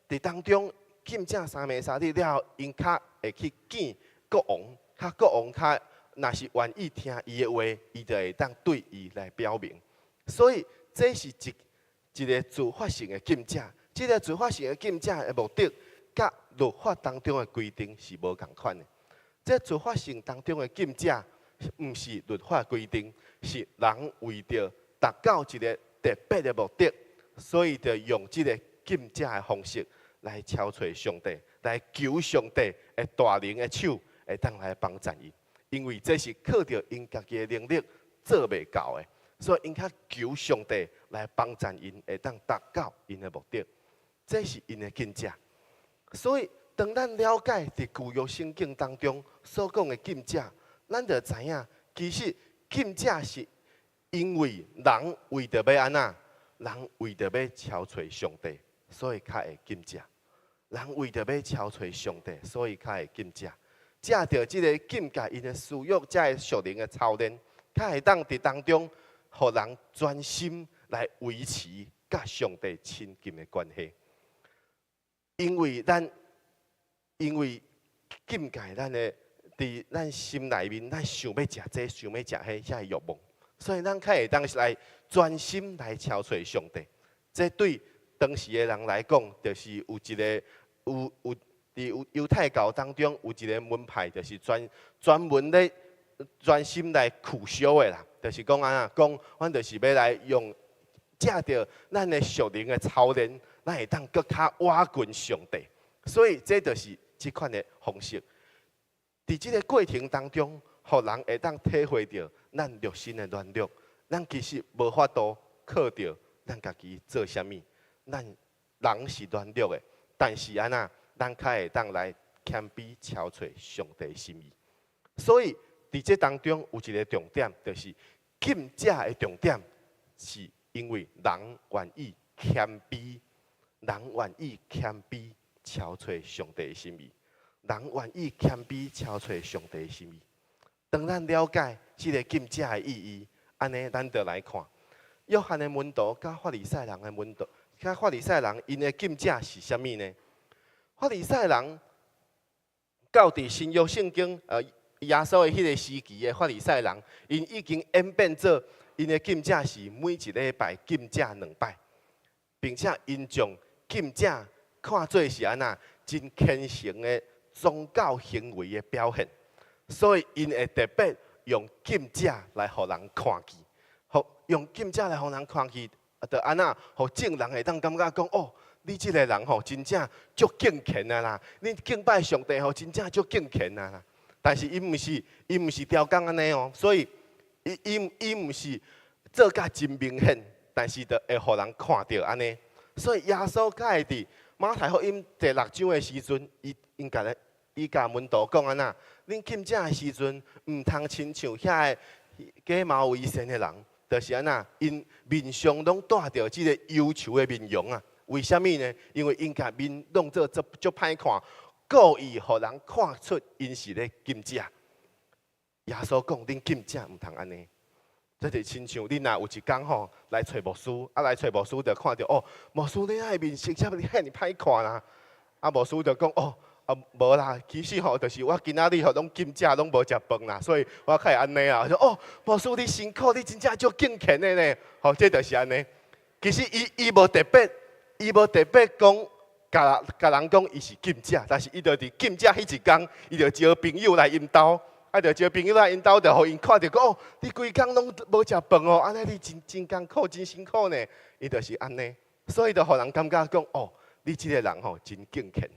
佇當中禁食三暝三日了後，𪜶較會去見國王，較國王較若是願意聽伊的話，伊就會當對伊來表明。所以這是一個自發性的禁食。這个自發性的禁食的目的，佮律法當中的規定是無仝款的。這自發性當中的禁食，毋是律法規定，是人為著達到一个特別的目的，所以就用這个禁食的方式來求揣上帝，來求上帝的大能的手會當來幫贊𪜶，因為這是靠著𪜶家己的能力做袂到的，所以𪜶較求上帝來幫贊𪜶，會當達到𪜶的目的。這是𪜶的禁食。所以，當咱了解佇舊約聖經當中所講的禁食，咱就知影，其實禁食是因為人為著欲按怎，人為著欲求揣上帝，所以較會禁食。人為著欲求揣上帝，所以較會禁食。藉著這个禁戒𪜶的私欲，這个屬靈的操練，較會當佇當中，予人專心來維持佮上帝親近的關係。因為咱因為禁戒咱的，佇咱心內面，咱想欲食這，想欲食彼，遐个欲望，所以咱較會當來專心來求揣上帝。這對當時的人來講，就是有一个有有佇猶猶太教當中有一个門派，就是專門咧專心來苦修的啦。就是講按怎講，阮就是欲來用藉著咱的屬靈的操練，咱會當閣較倚近上帝。所以這就是這款的方式。佇這个過程當中，予人會當體會著咱肉身的軟弱。咱其實無法度靠著咱家己做啥物，咱人是軟弱的，但是按怎，咱較會當來謙卑朝揣上帝心意。所以佇這當中有一个重點，就是禁食的重點，是因為人願意謙卑，人願意謙卑朝揣上帝的心意，人願意謙卑朝揣上帝的心意。當咱了解這个禁食的意義，按呢，咱就來看約翰的門徒佮法利賽人的門徒，佮法利賽人𪜶的禁食是啥物呢？法利賽人到佇新約聖經，耶穌的彼个時期的法利賽人，𪜶已經演變做𪜶的禁食是每一禮拜禁食兩擺，並且𪜶將禁食看做是按怎真虔誠的宗教行為的表現，所以𪜶會特別用禁食來予人看見，予用禁食來予人看見，就按怎，予眾人會當感覺講哦，你這个人吼真正足敬虔啊啦！你敬拜上帝吼真正足敬虔啊啦！但是伊毋是刁工按呢哦，所以伊伊伊毋是做甲真明顯，但是就會予人看著按呢。所以耶穌才會佇馬太福音第六章的時陣，伊應該咧，伊共門徒講按怎，恁禁食的時陣，毋通親像遐个假冒為善的人，就是按怎，𪜶面上攏帶著這个憂愁的面容啊。為啥物呢？因為𪜶共面弄做足足歹看，故意予人看出𪜶是咧禁食。耶穌講：恁禁食毋通按呢。這就親像恁若有一工吼來揣牧師，啊來揣牧師就看著哦，牧師你那面色遮爾歹看啦。啊牧師就講哦，啊無啦，其實吼就是我今仔日吼攏禁食，攏無食飯啦，所以我較會按呢啊。說哦，牧師你辛苦，你真正足敬虔的呢。吼，這就是按呢。其實伊伊無特別。伊無特別講，共共人講伊是禁食，但是伊就佇禁食彼一工，伊就招朋友來𪜶兜，啊，就招朋友來𪜶兜，就予𪜶看著講哦，你規工攏無食飯哦，按呢你真真艱苦，真辛苦呢。伊就是按呢，所以就予人感覺講哦，你這个人吼真敬虔，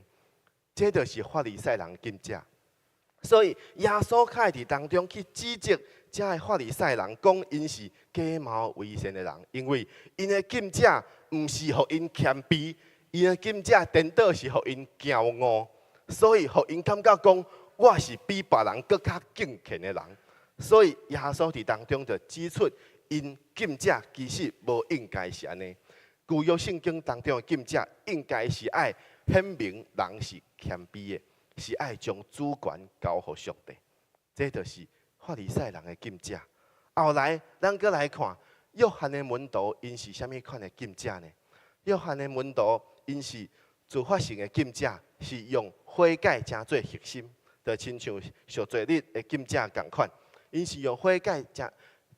這就是法利賽人禁食。所以耶穌較會佇當中去指責這个法利賽人，講𪜶是假冒為善的人，因為𪜶的禁食毋是予𪜶謙卑，𪜶的禁食顛倒是予𪜶驕傲，所以予𪜶感覺講我是比別人閣較敬虔的人。所以耶穌佇當中就指出，𪜶禁食其實無應該是按呢。舊約聖經當中的禁食應該是愛顯明人是謙卑的，是愛將主權交予上帝。這就是法利賽人的禁食。後來咱閣來看約翰的門徒，𪜶是啥物款的禁食呢？約翰的門徒，𪜶是自發性的禁食，是用悔改成做核心，就親像贖罪日的禁食仝款。𪜶是用悔改成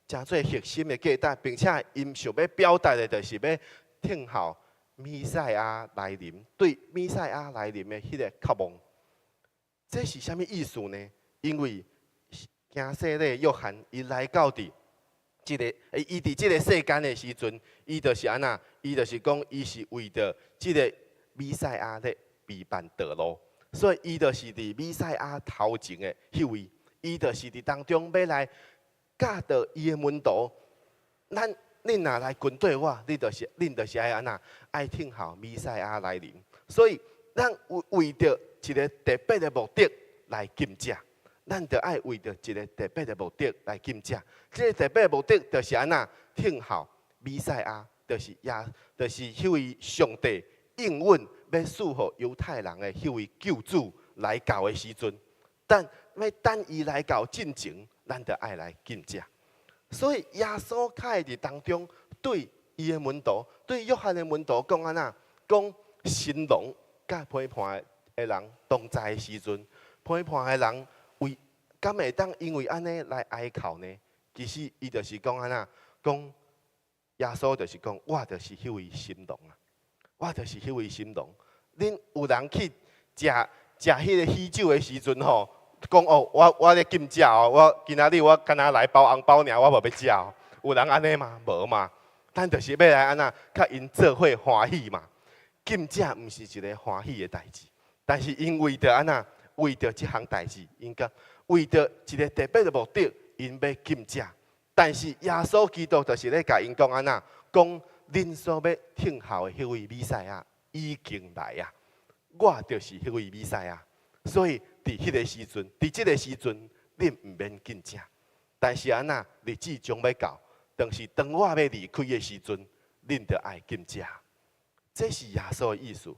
成做核心的價值，並且𪜶想欲表達的，就是欲等候彌賽亞來臨，對彌賽亞來臨的彼个渴望。這是啥物意思呢？因為行洗禮約翰，伊來到佇這個，伊佇這个世間的時陣，伊就是按怎？伊就是講，伊是為著這个彌賽亞咧備辦道路，所以伊就是佇彌賽亞頭前的彼位，伊就是佇當中欲來教導伊的門徒。咱恁若來跟綴我，你就是恁就是愛按怎？愛等候彌賽亞來臨。所以咱為為著一个特別的目的來禁食，咱就愛為著一个特別的目的來禁食。這个特別的目的就是按怎？等候彌賽亞，就是耶，就是彼位上帝應允欲賜予猶太人的彼位救主來到的時陣，等欲等伊來到進前，咱就愛來禁食。所以耶穌較會佇當中對伊的門徒，對約翰的門徒講按怎？講新郎佮陪伴的人同在的時陣，陪伴的人為敢會當因為按呢來哀哭呢？其實伊就是講按怎？講耶穌就是講，我就是彼位新郎啊，我就是彼位新郎。恁有人去食食彼个喜酒的時陣吼，講哦，我我咧禁食哦，我今仔日我敢若來包紅包爾，我無欲食哦。有人按呢嗎？無嘛。咱就是欲來按怎，佮𪜶做伙歡喜嘛。禁食毋是一个歡喜的代誌，但是𪜶為著按怎，為著這項代誌，𪜶佮為著一个特別的目的，𪜶欲禁食。但是耶穌基督就是咧共𪜶講按怎，講恁所欲等候的彼位彌賽亞已經來啊！我就是彼位彌賽亞。所以佇彼个時陣，佇這个時陣，恁毋免禁食。但是按怎，日子將欲到，當時當我欲離開的時陣，恁就愛禁食。這是耶穌的意思。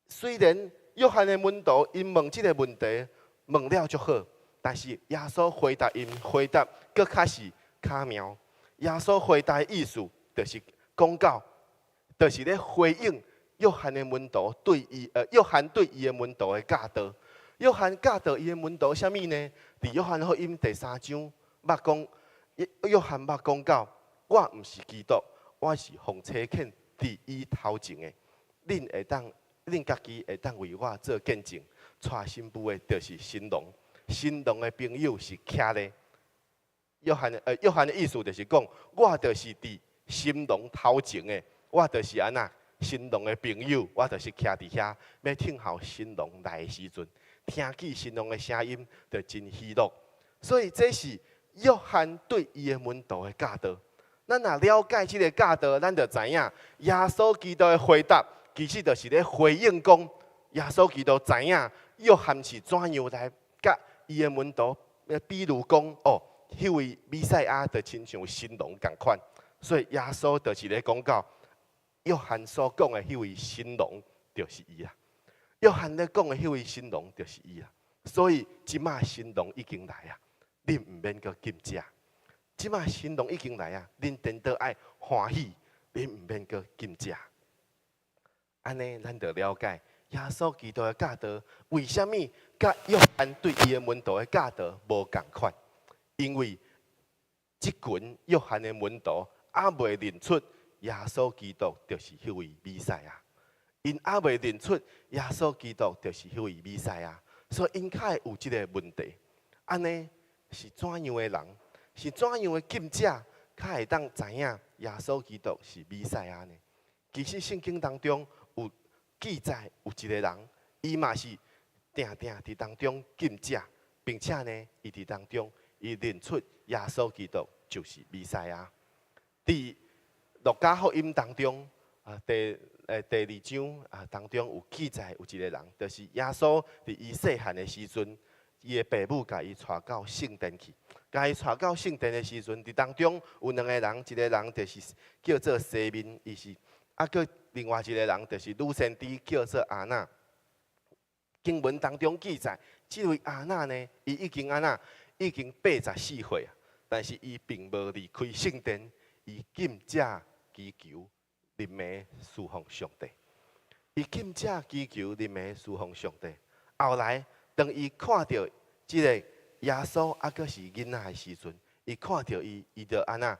雖然約翰的門徒𪜶問這个問題問了足好，但是耶穌回答𪜶回答閣較是巧妙。耶穌回答的意思就是講到，就是咧回應約翰的門徒對伊，約翰對伊的門徒的教導。約翰教導伊的門徒啥物呢？佇約翰福音第三章，捌講，約翰捌講到，我毋是基督，我是奉差遣佇伊頭前的。恁會當，恁家己會當為我做見證。娶新婦的就是新郎，新郎的朋友是徛咧。約翰的意思就是講，我就是佇新郎頭前的，我就是按怎新郎的朋友，我就是徛佇遐，欲等候新郎來的時陣，聽見新郎的聲音，就真喜樂。所以這是約翰對伊的門徒的教導。咱若了解這个教導，咱就知影耶穌基督的回答，其實就是咧回應講，耶穌基督知影約翰是怎樣來佮伊的門徒，比如講哦，彼位彌賽亞就親像新郎仝款，所以耶穌就是咧講到約翰所講的彼位新郎就是伊啊。約翰咧講的彼位新郎就是伊啊。所以這馬新郎已經來啊，恁毋免閣禁食。這馬新郎已經來啊，恁顛倒愛歡喜，恁毋免閣禁食。按呢，咱就了解耶穌基督的教導，為啥物佮約翰對伊的門徒的教導無仝款？因為這群約翰的門徒猶未認出耶穌基督就是彼位彌賽亞，𪜶猶未認出耶穌基督就是彼位彌賽亞，所以𪜶較會有這个問題。按呢是怎樣的人？是怎樣的禁食，較會當知影耶穌基督是彌賽亞呢？其實聖經當中有記載，有一个人，伊嘛是定定佇當中禁食，並且呢，伊佇當中伊認出耶穌基督就是彌賽亞。佇路加福音當中啊，第二章啊當中有記載，有一个人，就是耶穌佇伊細漢的時陣，伊的爸母共伊帶到聖殿去，共伊帶到聖殿的時陣，佇當中有兩个人，一个人就是叫做西面，伊是啊，閣另外一个人就是女先知，叫做亞那。經文當中記載，這位亞那呢，伊已經按怎，已經84歲啊，但是伊並無離開聖殿，伊禁食祈求，日暝事奉上帝。伊禁食祈求，日暝事奉上帝。後來，當伊看著這个耶穌猶閣是囡仔的時陣，伊看著伊，伊就按怎？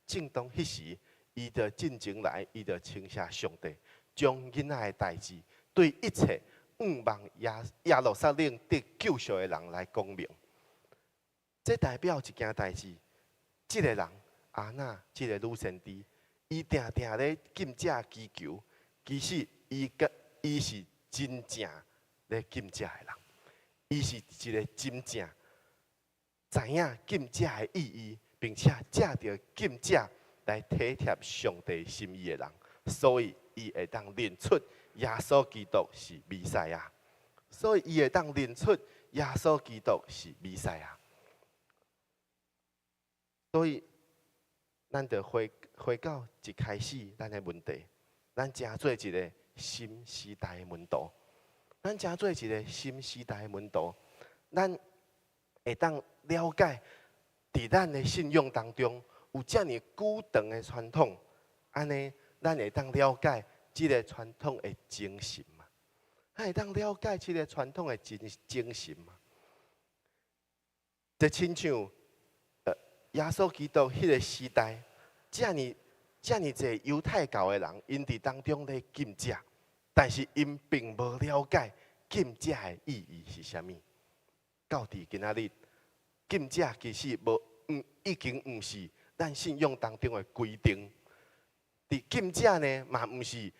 正當彼時，伊就進前來，伊就稱謝上帝，將囡仔的代誌對一切向望耶路撒冷得救贖的人來講明。這代表一件代誌，這个人亞那，這个女先知，伊定定咧禁食祈求，其實伊是真正咧禁食的人，伊是一个真正知影禁食的意義，並且藉著禁食來體貼上帝心意的人，所以伊會當認出耶穌基督是彌賽亞，所以伊會當認出耶穌基督是彌賽亞。所以，咱就回到一開始咱的問題，咱成做一个新時代的門徒，咱成做一个新時代的門徒，咱會當了解，佇咱的信仰當中有遮爾久長的傳統，按呢，咱會當了解這个傳統的精神嘛？咱會當了解這个傳統的精神嘛？就親像耶穌基督彼个時代，遮爾遮爾濟猶太教的人，𪜶佇當中咧禁食，但是𪜶並無了解禁食的意義是啥物。到佇今仔日，禁食其實無，已經毋是咱信仰當中的規定。佇禁食呢，嘛毋是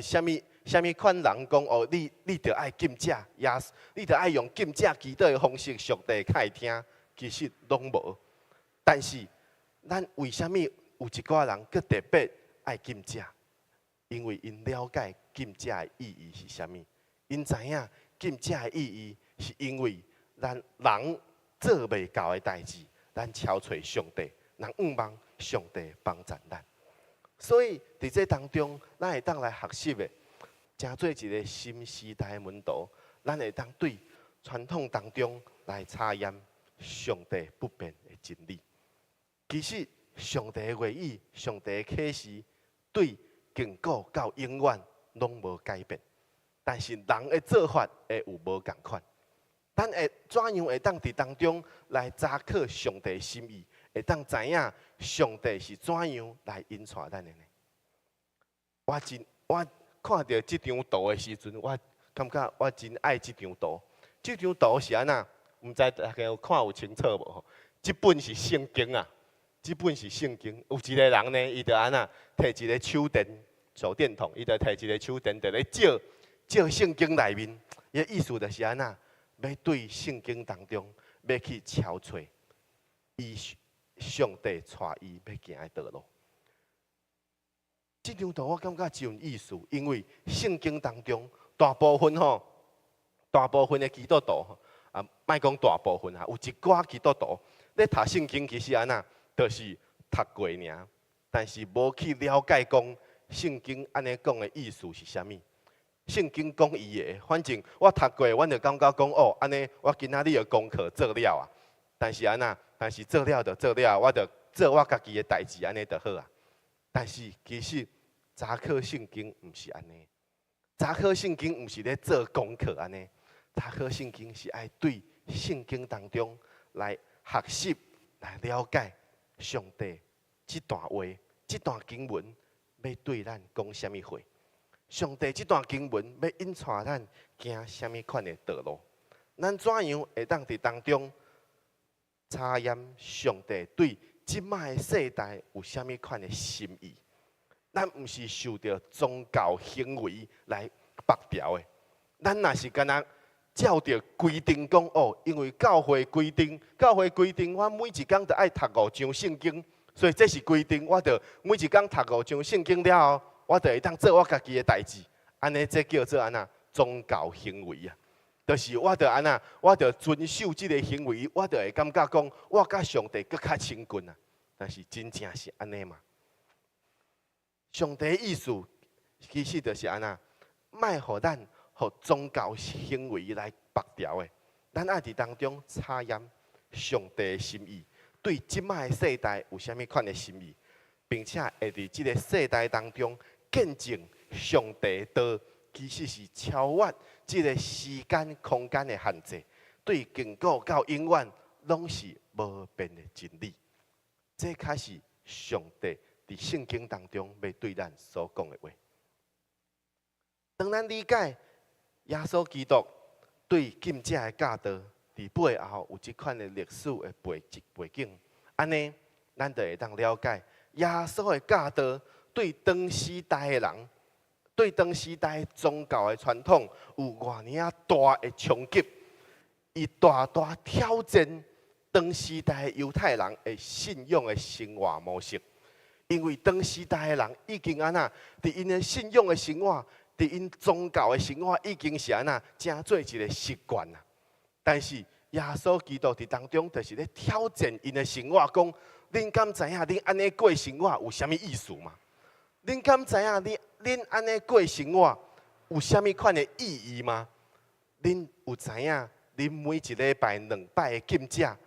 啥物啥物款人講哦，你著愛禁食，耶你著愛用禁食祈禱的方式，上帝較會聽，其實攏無。但是咱為啥物有一寡人閣特別愛禁食？因為𪜶了解禁食的意義是啥物，𪜶知影禁食的意義是因為咱人做袂到的代誌，咱敲揣上帝，人向望上帝幫贊咱。所以佇這當中，咱會當來學習的，成做一個新時代的門徒，咱會當對傳統當中來查驗上帝不變的真理。其實，上帝的話語、上帝的啟示，對亙古到永遠攏無改變。但是人的做法會有無仝款。咱會怎樣會當佇當中來查考上帝心意？會當知影上帝是怎樣來引帶咱的呢？我看著這張圖的時陣，我感覺我真愛這張圖。這張圖是按怎？毋知大家有看有清楚無？這本是聖經啊，這本是聖經。有一個人呢，伊就按怎？提一個手電手電筒，伊就提一個手電，佇咧照照聖經內面。伊的意思就是按怎？欲對聖經當中，欲去撨揣伊上帝帶伊欲行的道路。這張圖我感覺真有意思，因為聖經當中大部分吼，大部分的基督徒啊，莫講大部分啊，有一寡基督徒咧讀聖經其實按怎，就是讀過爾，但是無去了解講聖經按呢講的意思是啥物。聖經講伊的，反正我讀過，阮就感覺講哦，按呢我今仔日的功課做了啊。但是按怎？但是做了就做了，我就做我家己的代誌，按呢就好啊。但是其實查考聖經毋是按呢，查考聖經毋是咧做功課按呢，查考聖經是愛對聖經當中來學習、來了解上帝這段話、這段經文欲對咱講啥物話。上帝這段經文欲引帶咱行啥物款的道路？咱怎樣會當佇當中查驗上帝對這擺的世代有啥物款的心意？咱毋是受著宗教行為來縛牢的。咱若是干焦照著規定講哦，因為教會規定，教會規定，我每一工都愛讀五章聖經，所以這是規定，我著每一工讀五章聖經了後，我就會當做我家己的代誌。按呢，這叫做按怎宗教行為啊？就是我著按怎，我著遵守這个行為，我就會感覺講，我佮上帝閣較親近啊。但是真正是按呢嗎？上帝意思其實就是按怎，莫予咱予宗教行為來縛牢的。咱愛佇當中查驗上帝的心意，對這擺的世代有啥物款的心意，並且會佇這个世代當中見證上帝的道，其實是超越這个時間空間的限制，對亙古到永遠攏是無變的真理。這才是上帝佇聖經當中欲對咱所講的話。當咱理解耶穌基督對禁食的教導，佇背後有這款的歷史的背景，按呢，咱就會當了解耶穌的教導對當時代的人，對當時代宗教的傳統有偌爾仔大的衝擊，伊大大挑戰當時代猶太人的信仰的生活模式。因為當時代的人已經按怎，佇𪜶的信仰的生活，佇𪜶宗教的生活已經是按怎，成做一个習慣啦。但是耶穌基督佇當中，就是咧挑戰𪜶的生活，講恁敢知影恁按呢過生活有啥物意思嗎？恁敢知影恁按呢過生活有啥物款的意義嗎？恁有知影恁每一禮拜兩擺的禁食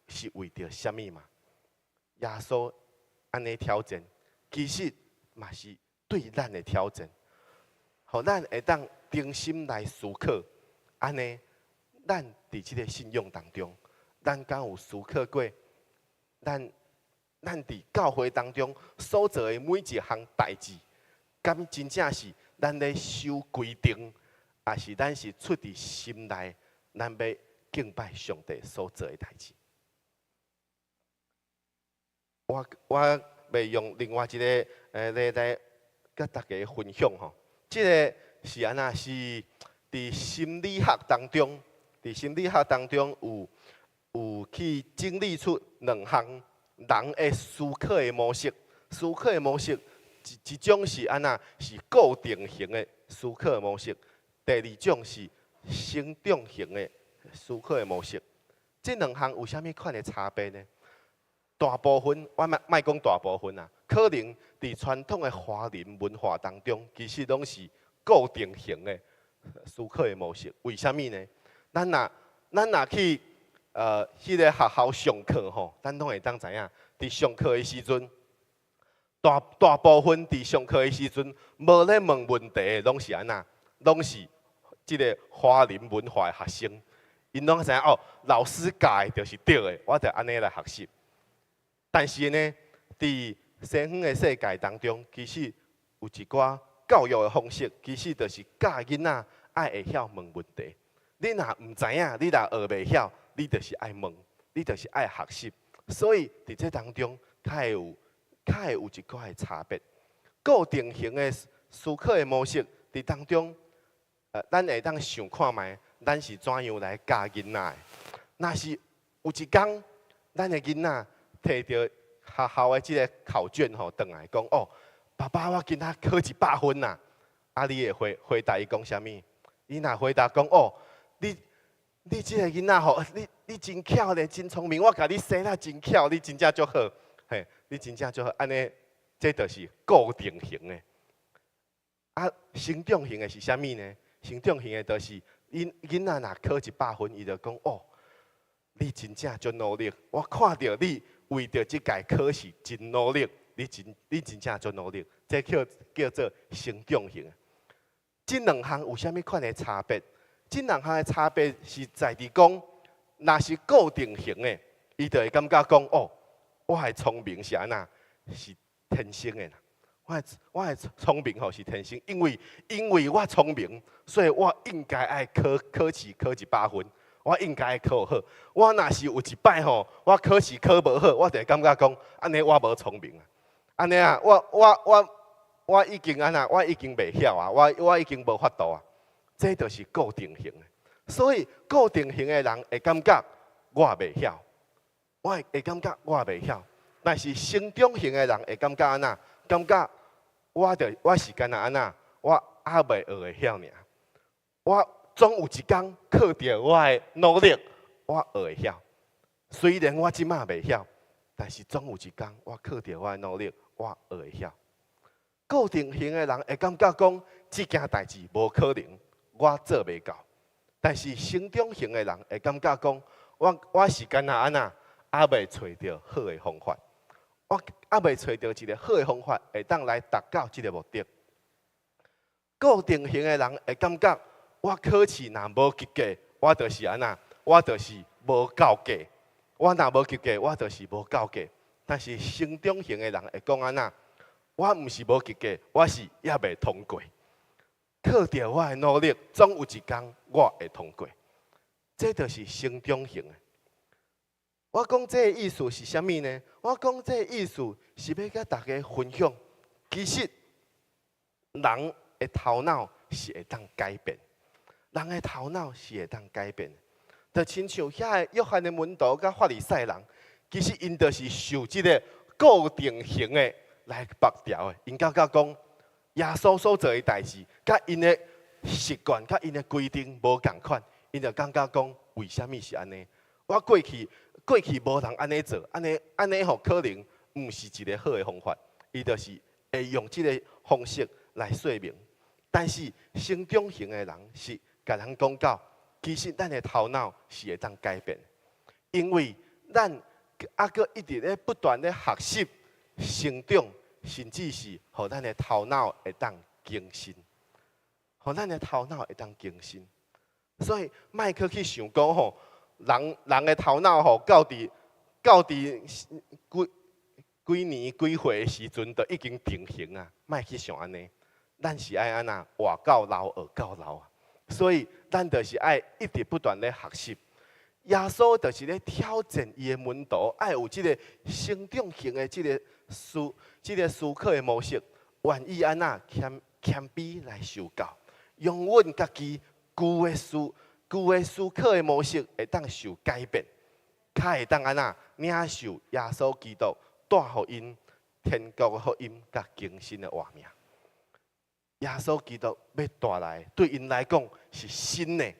是為著啥物嗎？耶穌按呢挑戰，其實嘛是對咱的挑戰，予咱會當重新來思考，按呢，咱佇這个信仰當中，咱敢有思考過？咱佇教會當中所做的每一項代誌，敢真正是咱咧守規定，抑是咱是出佇心內，咱欲敬拜上帝所做的代誌？我欲用另外一个來佮大家分享吼。這个是按怎？是佇心理學當中，佇心理學當中有去整理出兩項人的思考的模式。思考的模式一種是按怎？是固定型的思考模式。第二種是成長型的思考的模式。這兩項有啥物款的差別呢？大部分我莫莫講大部分啊，可能佇傳統的華人文化當中，其實攏是固定型的思考的模式。為啥物呢？咱若去彼个學校上課吼，咱攏會當知影，佇上課的時陣，大大部分佇上課的時陣，無咧問問題的，攏是按怎？攏是這个華人文化的學生。𪜶攏知影哦，老師教的就是對的，我就按呢來學習。但是呢，佇西方的世界當中，其實有一寡教育的方式，其實就是教囡仔愛會曉問問題。你若毋知影，你若學袂曉，你就是愛問，你就是愛學習。所以佇這當中，較會有一寡的差別。固定型的思考的模式佇當中，咱會當想看覓，咱是怎樣來教囡仔的。若是有一工，咱的囡仔提著學校的這个考卷吼，轉來講哦，爸爸，我今仔考100分啦。啊，你會回答伊講啥物？你若回答講哦，你這个囡仔吼，你真巧咧，真聰明，我共你生啊真巧，你真正足好，嘿，你真正足好，按呢，這就是固定型的。啊，成長型的是啥物呢？成長型的就是，𪜶囡仔若考100分，伊就講哦，你真正足努力，我看著你為著這屆考試真努力，你真正足努力，這叫做成長型的。這兩項有啥物款的差別？這兩項的差別是在佇講，若是固定型的，伊就會感覺講哦，我的聰明是按怎？是天生的啦。我的聰明吼是天生，因為我聰明，所以我應該愛考試考100分，我應該愛考好。我若是有一擺吼，我考試考無好，我就會感覺講，按呢我無聰明啊。按呢啊，我已經按怎？我已經袂曉啊！我已經無法度啊！這就是固定型的。所以固定型的人會感覺我袂曉，我會感覺我袂曉。但是成長型的人會感覺按怎？感覺我是干焦按怎？我猶未學會曉爾。我總有一工靠著我的努力，我學會曉。雖然我這馬袂曉，但是總有一工我靠著我的努力，我學會曉。固定型的人會感覺講，這件代誌無可能，我做袂到。但是成長型的人會感覺講，我是干焦按怎，猶未揣著好的方法，我猶未揣著一个好的方法，會當來達到這个目的。固定型的人會感覺，我考試若無及格，我就是按怎，我就是無夠格。我若無及格，我就是無夠格。但是成長型的人會講按怎？我毋是無及格，我是猶未通過。靠著我的努力，總有一工我會通過。這就是成長型的。我講這个意思是啥物呢？我講這个意思是欲佮大家分享，其實人的頭腦是會當改變，人的頭腦是會當改變。就親像遐个約翰的門徒佮法利賽人，其實𪜶就是受這个固定型的來縛牢的。𪜶感覺講耶穌所做的代誌，佮𪜶的習慣、佮𪜶的規定無仝款，𪜶就感覺講為啥物是按呢？我過去無人按呢做，按呢吼可能毋是一个好的方法。伊就是會用這个方式來說明。但是成長型的人是共人講到，其實咱的頭腦是會當改變，因為咱猶閣一直咧不斷咧學習、成長，甚至是予咱的頭腦會當更新，予咱的頭腦會當更新。所以莫閣去想講吼，人人的頭腦吼，到佇幾年幾歲的時陣，就已經定型啊！莫去想按呢，咱是愛按怎活到老學到老啊！所以咱就是愛一直不斷咧學習。耶穌就是咧挑戰伊的門徒，愛有這个成長型的這个思這个思考的模式，願意按怎謙謙卑來受教，讓阮家己舊的思考的模式會當受改變，較會當按怎領受耶穌基督帶予𪜶天國的福音佮更新的活命。耶穌基督欲帶來，對𪜶來講是新的，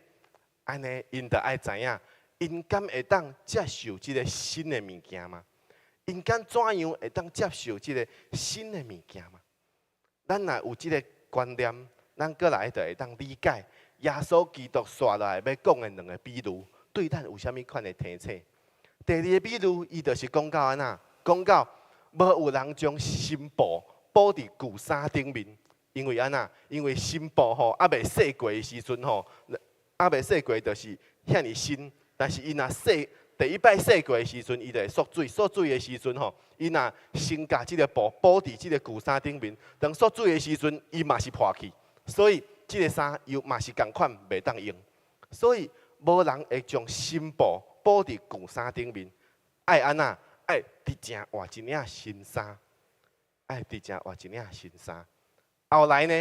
按呢𪜶就愛知影，𪜶敢會當接受這个新的物件嗎？𪜶敢怎樣會當接受這个新的物件嗎？咱若有這个觀念，咱閣來就會當理解耶穌基督紲落來欲講的兩个比喻，對咱有啥物款的提醒？第二个比喻，伊就是講到按怎？講到無有人將新布補佇舊衫頂面。因為按怎？因為新布吼，猶未洗過的時陣吼，猶未洗過就是遐爾新。但是伊若洗第一擺洗過的時陣，伊就會縮水。縮水的時陣吼，伊若先共這个布補佇這个舊衫頂面，當縮水的時陣，伊嘛是破去。所以這个衫又嘛是仝款袂當用。所以無人會將新布補佇舊衫頂面。愛按怎？愛佇正換一領新衫。愛佇正換一領新衫。後來呢，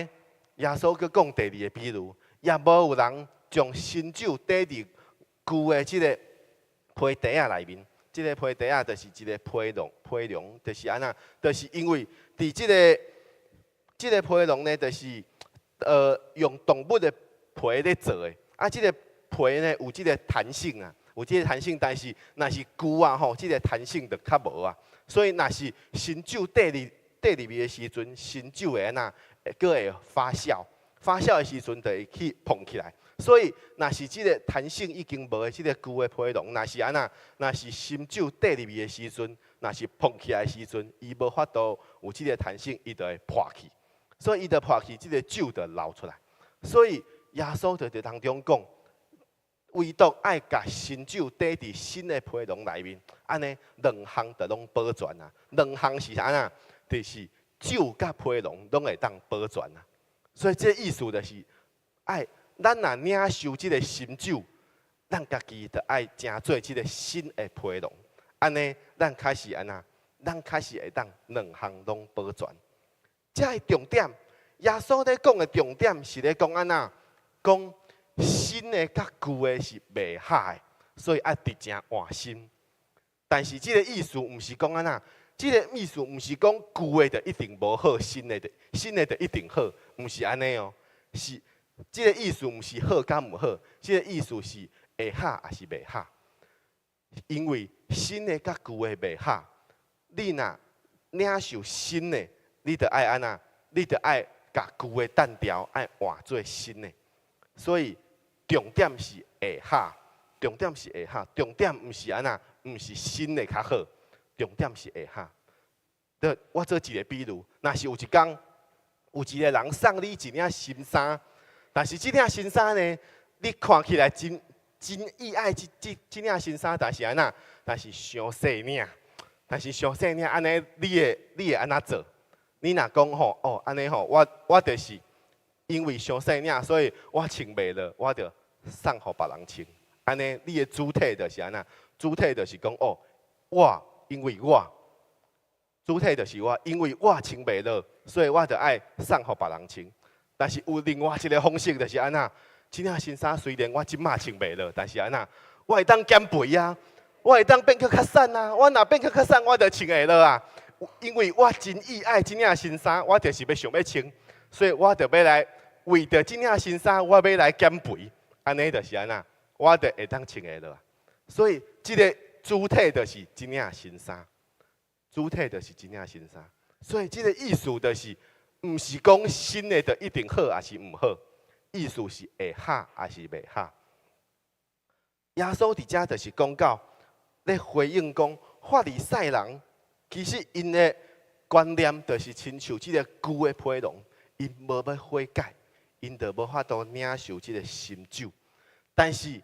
耶穌閣講第二个比喻，也無有人將新酒綴佇舊的這个皮袋仔內面。這个皮袋仔就是一个皮囊，皮囊就是按怎？就是因為佇這个皮囊呢，就是用動物的皮咧做的。啊，這个皮呢有這个彈性啊，有這个彈性，但是若是舊啊吼，這个彈性就較無啊。所以若是新酒綴入去的時陣，新酒會按怎？閣會發酵，發酵的時陣就會去膨起來。所以，若是這个彈性已經無的這个舊的皮囊，若是按怎？若是新酒綴入去的時陣，若是膨起來的時陣，伊無法度有這个彈性，伊就會破去。所以，伊就破去，這个酒就流出來。所以，耶穌就佇當中講，唯獨愛共新酒綴佇新的皮囊內面，按呢兩項就攏保全啊。兩項是按怎？就是酒佮皮囊攏會當保全啊。所以，這个意思就是，愛咱若領受這个新酒，咱家己就愛成做這个新的皮囊。按呢，咱開始按怎？咱開始會當兩項攏保全。這个重點，耶穌咧講的重點是咧講按怎？講新的佮舊的是袂合的，所以愛佇正換新。但是這个意思毋是講按怎？這个意思毋是講舊的就一定無好，新的就一定好，毋是按呢哦。是這个意思毋是好佮毋好，這个意思是會合抑是袂合。因為新的佮舊的袂合，你若領受新的，你就愛按怎？你就愛共舊的擲掉，愛換做新的。所以重點是會合，重點是會合，重點毋是按怎？毋是新的較好，重點是會合。對，我做一个比喻，若是有一工有一个人送你一領新衫，但是這領新衫呢，你看起來真真意愛這領新衫，但是按怎？但是傷細領，但是傷細領，按呢你會按怎做？你若講吼，哦，按呢吼，我就是因為傷細領，所以我穿袂落，我就送予別人穿。按呢，你的主體就是按怎？主體就是講哦，我因為我主體就是我，因為我穿袂落，所以我就愛送予別人穿。但是有另外一个方式，就是按怎？這領新衫雖然我這馬穿袂落，但是按怎？我會當減肥啊，我會當變閣較瘦啊。我若變閣較瘦，我就穿會落啊。因為我真意愛這領新衫，我就是欲想欲穿，所以我就欲來為著這領新衫，我欲來減肥。按呢就是按怎？我就會當穿會落。所以這个主體就是這領新衫，主體就是這領新衫。所以這个意思就是，毋是講新的就一定好，抑是毋好。意思是會合，抑是袂合。耶穌佇遮就是講到，咧回應講法利賽人，其實𪜶的觀念就是親像這个舊的皮囊，𪜶無欲悔改，𪜶就無法度領受這个新酒。但是，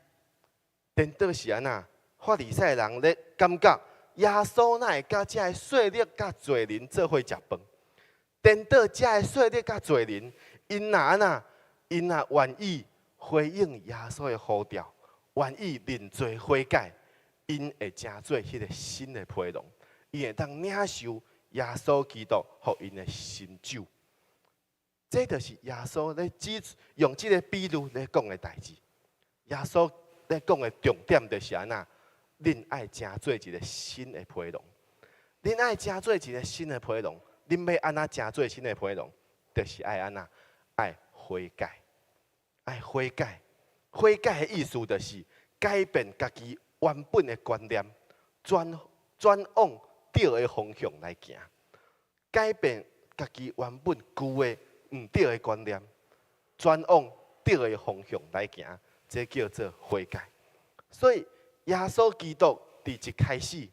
顛倒是按怎？法利賽人咧感覺耶穌哪會佮這个稅吏佮罪人做伙食飯？顛倒這个稅吏佮罪人，𪜶若按怎？𪜶若願意回應耶穌的呼召，願意認罪悔改，𪜶會成做彼个新的皮囊，伊會當領受耶穌基督予𪜶的新酒。這就是耶穌咧指用這个比喻咧講的代誌。耶穌咧講的重點就是按怎，恁愛成做一个新的皮囊，恁愛成做一个新的皮囊，恁欲按怎成做新的皮囊？就是愛按怎，愛悔改，愛悔改。悔改的意思就是改變家己原本的觀念，轉轉往對的方向來行，改變家己原本舊的毋對的觀念，轉往對的方向來行，這叫做悔改。所以耶穌基督佇一開始，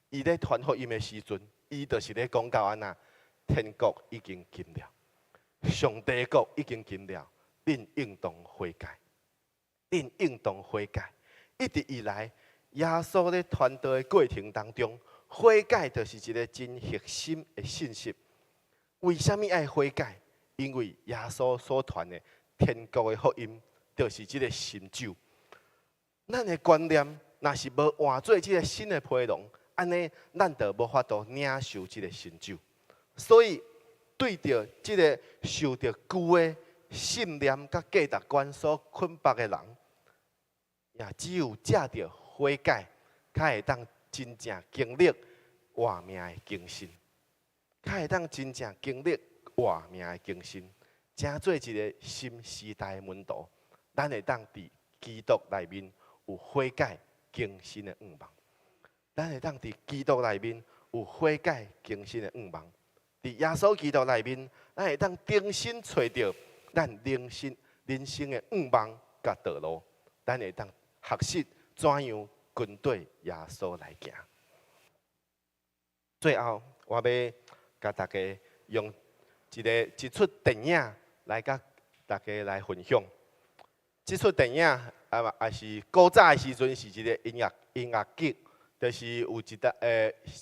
伊咧傳福音的時陣，伊就是咧講到按怎，天國已經近了，上帝國已經近了，恁應當悔改，恁應當悔改。一直以來，耶穌咧傳道的過程當中，悔改就是一个真核心的信息。為啥物愛悔改？因為耶穌所傳的天國的福音，就是這个新酒。咱的觀念若是無換做這个新的皮囊，按呢，咱就無法度領受這个新酒。所以，對著這个受著舊的信念佮價值觀所捆綁的人，也只有藉著悔改，才會當真正經歷活命的更新，才會當真正經歷活命的更新，成做一个新時代的門徒。咱會當佇基督內面有悔改更新的願望。咱會當佇基督內面有悔改更新的願望。佇耶穌基督內面，咱會當重新揣著咱人生人生的願望佮道路。咱會當學習怎樣跟綴耶穌來行。最後，我欲共大家用一个一齣電影來共大家來分享。這齣電影啊，也是古早的時陣是一个音樂音樂劇，就是有一搭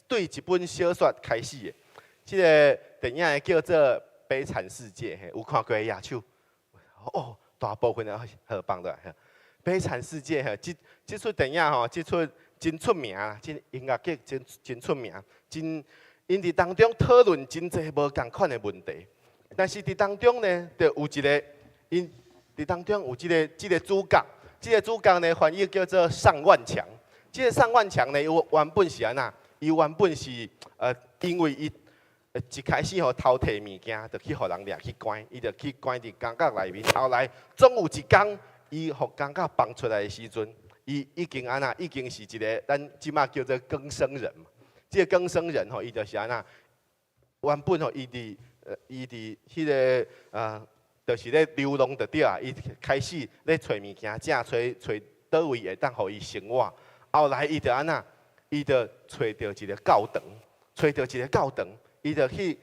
對一本小說開始的。這个電影叫做《悲慘世界》，嘿，有看過的舉手？哦，大部分的好放落來。《悲慘世界》吼，這這齣電影吼，這齣真出名，這音樂劇真真出名，真𪜶佇當中討論真濟無仝款的問題，但是佇當中呢，就有一个𪜶佇當中有這个這个主角，這个主角呢翻譯叫做尚萬強。這个尚萬強呢，伊原本是按怎？伊原本是因為伊一開始吼偷提物件，就去予人掠去關，伊就去關佇監獄內面。後來總有一工，伊予監獄放出來的時陣，伊已經按怎？已經是一个咱這馬叫做更生人嘛。這个更生人吼，伊就是按怎？原本吼，伊佇伊佇彼个就是咧流浪就對啊。伊開始咧揣物件食，揣揣佗位會當予伊生活。後來伊就按怎？伊就揣著一个教堂，揣著一个教堂，伊就去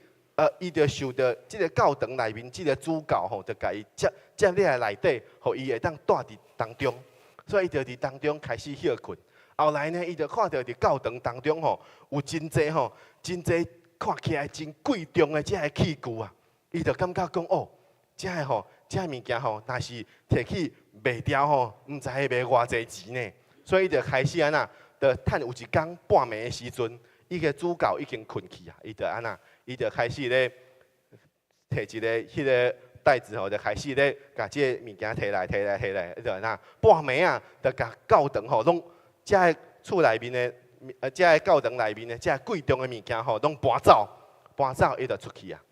伊就受著這个教堂內面這个主教吼，就共伊接接入來內底，予伊會當蹛佇當中。所以伊就佇當中開始歇睏。後來呢，伊就看著佇教堂當中吼，有真濟吼，真濟看起來真貴重的這个器具啊，伊就感覺講哦，這个吼，這个物件吼，若是提去賣掉吼，毋知會賣偌濟錢呢。所以伊就開始按怎，就趁有一工半暝的時陣，伊个主教已經睏去啊，伊就按怎，伊就開始咧提一个彼个袋子吼，就開始咧共這个物件提來提來提來，伊就按怎半暝啊，就共教堂吼攏這个厝內面的，這个教堂內面的這个貴重的物件吼，攏搬走，搬走，伊就出去啊，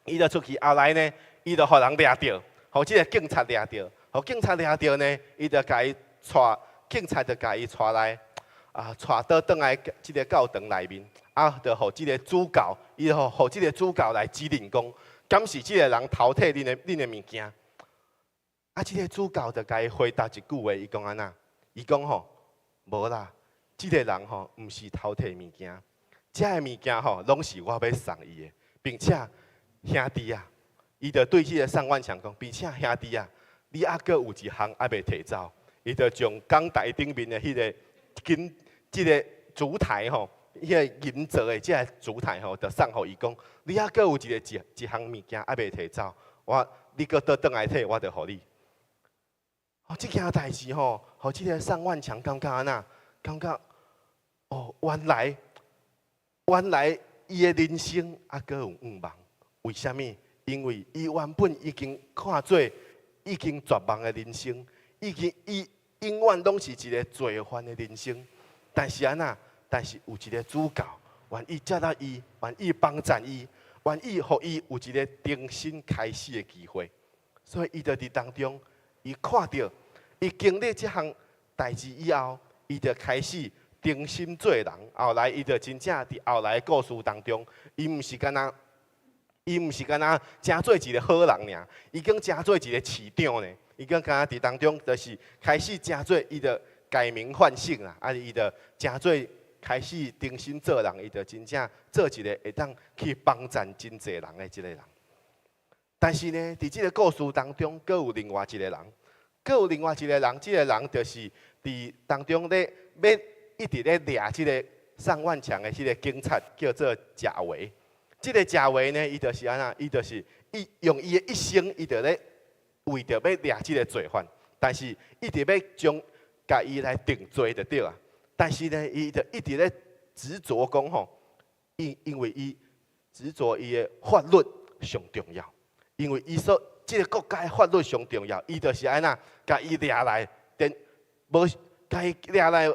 伊就出去。後來呢，伊就予人掠著，予這个警察掠著，予警察掠著呢，伊就共伊帶，警察就共伊帶來，啊，帶倒轉來這个教堂內面，啊，就予這个主教，伊予予這个主教來指認講，敢是這个人偷提恁的恁的物件？啊，這个主教就共伊回答一句話，伊講按怎？伊講吼，無啦，這个人吼毋是偷提物件，這个物件吼攏是我欲送伊的，並且兄弟啊，伊就對這个尚萬強講，並且兄弟啊，你猶閣有一項猶未提走，伊就將講台頂面的彼个金，這个燭台吼，彼个銀做的這个燭台吼，就送予伊講，你猶閣有一个一一項物件猶未提走，我你閣倒轉來提，我就予你。哦，這件代誌吼，予這个尚萬強感覺按怎？感覺哦，原來原來伊的人生猶閣有向望。為啥物？因為伊原本已經看做已經絕望的人生，已經伊永遠攏是一個罪犯的人生。但是按怎？但是有一個主教願意接納伊，願意幫贊伊，願意予伊有一個重新開始的機會。所以伊就佇當中，伊看著伊經歷這項代誌以後，伊就開始重新做人。後來伊就真正佇後來的故事當中，伊毋是干焦成做一個好人爾，伊閣成做一個市長呢。伊閣敢若佇當中，就是開始成做伊就改名換姓啦，啊，伊就成做開始重新做人，伊就真正做一個會當去幫贊真濟人的這個人。但是呢，佇這個故事當中，閣有另外一個人，閣有另外一個人，這個人就是佇當中咧欲一直咧掠這個宋萬強的彼個警察，叫做賈維。這個賈維呢，伊就是按怎？伊就是伊用伊的一生，伊就咧為著欲掠這個罪犯，但是一直欲將共伊來定罪就對啊。但是呢，伊就一直咧執著講吼，因為伊執著伊的法律上重要，因為伊說這個國家的法律上重要，伊就是按怎？共伊掠來，但無共伊掠來，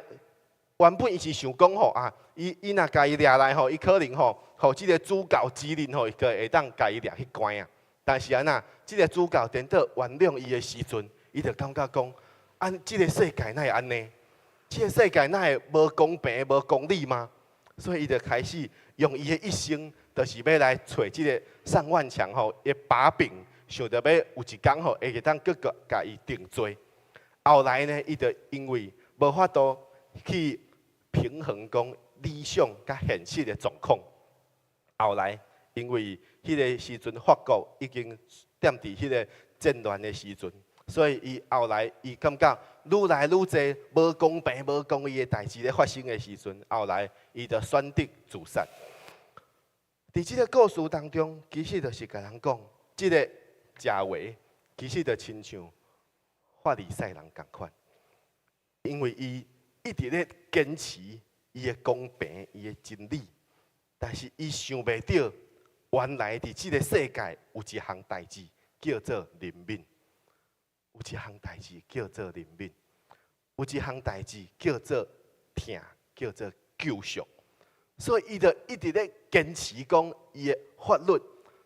原本伊是想講吼啊，伊若共伊掠來吼，伊可能吼，予這個主教指認吼，伊就會當共伊掠去關啊。但是按怎？這個主教顛倒原諒伊的時陣，伊就感覺講，按這個世界哪會按呢？這個世界哪會無公平、無公理嗎？所以伊就開始用伊的一生，就是欲來揣這個宋萬強吼的把柄，想著欲有一工吼會當閣共伊定罪。後來呢，伊就因為無法度去平衡講理想佮現實的狀況。後來因為彼個時陣法國已經踮佇彼個戰亂的時陣，所以伊後來伊感覺愈來愈濟無公平、無公義的代誌咧發生的時陣，後來伊就選擇自殺。佇這個故事當中，其實就是共人講，這個賈維其實就親像法利賽人仝款，因為伊一直咧堅持伊的公平、伊的真理，但是伊想袂著，原來佇這個世界有一項代誌叫做憐憫，有一項代誌叫做憐憫，有一項代誌叫做疼，叫做救贖。所以伊就一直咧堅持講伊的法律。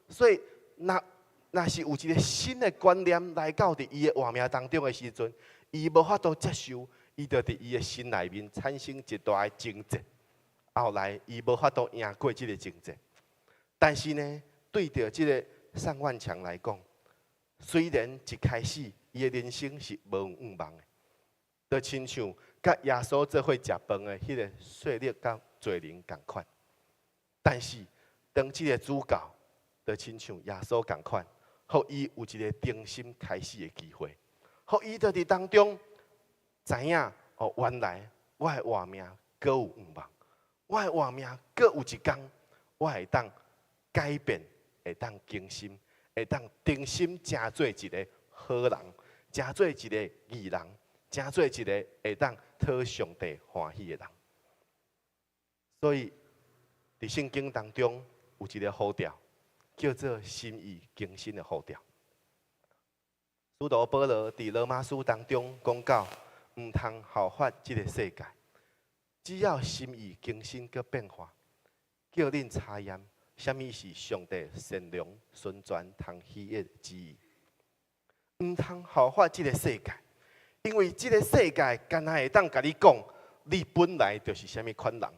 所以若是有一個新的觀念來到佇伊的活命當中的時陣，伊無法度接受，伊就佇伊的心內面產生一大的爭戰。後來伊無法度贏過這個爭戰。但是呢，對著這個宋萬強來講，雖然一開始伊的人生是無向望的，就親像佮耶穌做伙食飯的彼個稅吏佮罪人仝款。但是當這個主教，就親像耶穌仝款，予伊有一個重新開始的機會，予伊就佇當中知影哦，原來我的活命閣有向望，我的活命閣有一工，我會當改變，會當更新，會當重新成做一個好人，成做一個義人，成做一個會當討上帝歡喜的人。所以，佇聖經當中有一個呼召，叫做心意更新的呼召。使徒保羅佇羅馬書當中講到，毋通效法這個世界，只要心意更新閣變化，叫恁查驗啥物是上帝善良、純全、通喜悅的旨意。毋通效法這個世界，因為這個世界敢若會當共你講，你本來就是啥物款人。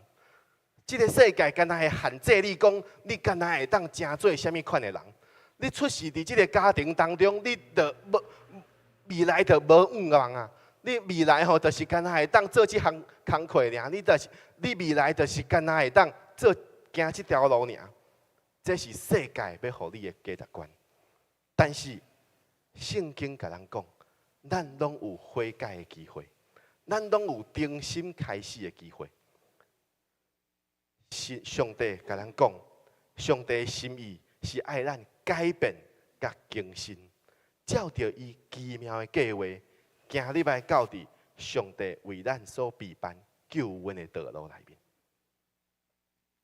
這個世界敢若會限制你講，你敢若會當成做啥物款的人。你出世佇這個家庭當中，你就無未來就無向望啊！你未來吼，就是敢若會當做這項工課爾，你就是你未來就是敢若會當做行這條路爾。這是世界欲予你的價值觀。但是聖經共咱講，咱攏有悔改的機會，咱攏有重新開始的機會。是上帝共咱講，上帝的心意是愛咱改變佮更新，照著伊奇妙的計劃，行入來到佇上帝為咱所備辦救恩的道路內面。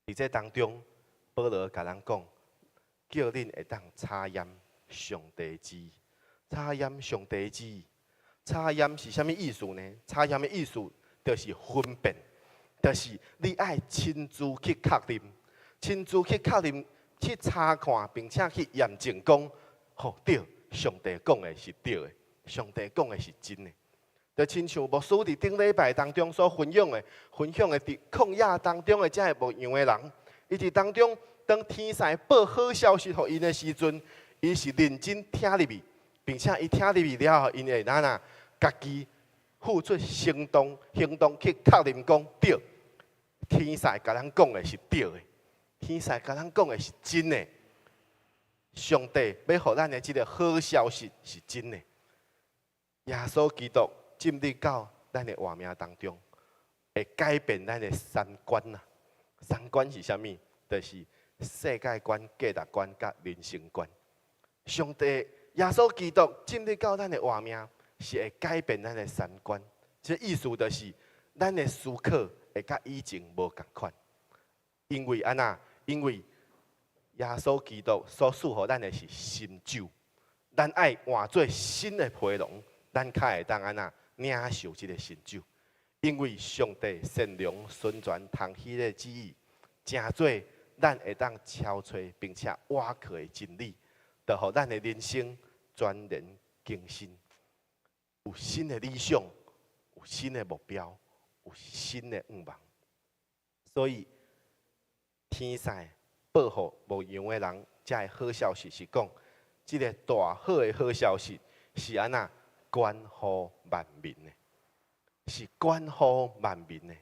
佇這當中，保羅共咱講，叫恁會當查驗上帝旨意，查驗上帝旨意。查驗是啥物意思呢？查驗的意思就是分辨，就是你愛親自去確認，親自去確認，去查看，並且去驗證，講吼對，上帝講的是對的，上帝講的是真的。就親像牧師佇頂禮拜當中所分享的，分享的佇曠野當中的這个牧羊的人，伊佇當中當天使報好消息予𪜶的時陣，伊是認真聽入去，並且伊聽入去了後，𪜶會按怎家己付出行動，行動去確認講對，天使共咱講的是對的，天使共咱講的是真的，上帝欲予咱的這个好消息是真的，耶穌基督進入到咱的活命當中，會改變咱的三觀啊！三觀是啥物？就是世界觀、價值觀佮人生觀。上帝、耶穌基督進入到咱的活命，是會改變咱的三觀。這意思就是，咱的思考會佮以前無仝款。因為按怎？因為耶穌基督所賜予咱的是新酒，咱愛換做新的皮囊，咱較會當按怎領受這个新酒。因為上帝善良、純全、通喜的旨意，成做咱會當超揣並且倚靠的真理，就予咱的人生全然更新，有新的理想，有新的目標，有新的願望。所以，天使報予牧羊的人，這个好消息是講，這个大好的好消息是按怎關乎萬民的，是關乎萬民的。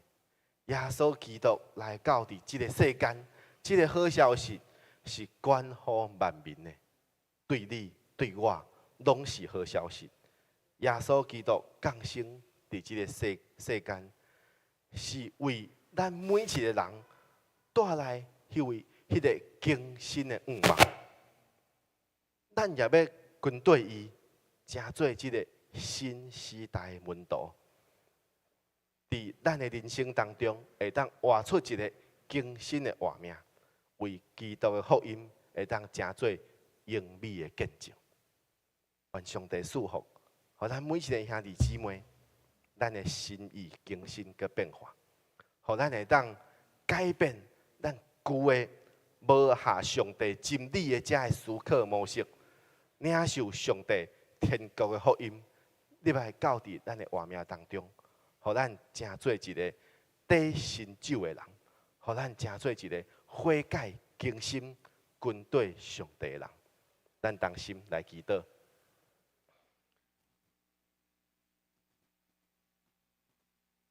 耶穌基督來到佇這个世間，這个好消息是關乎萬民的，對你對我攏是好消息。耶穌基督降生佇這个世間，是為咱每一个人帶來彼位彼个更新的願望。咱也欲跟綴伊，成做這个新時代的門徒。佇咱的人生當中，會當活出一个更新的活命，為基督的福音會當成做榮美的見證。願上帝賜福，予咱每一个兄弟姊妹，咱的心意更新佮變化，予咱會當改變咱舊的無合上帝真理的這个思考模式，領受上帝天國的福音，入來到佇咱的活命當中，予咱成做一个得新酒的人，予咱成做一个悔改更新、跟綴上帝的人。咱同心來祈禱。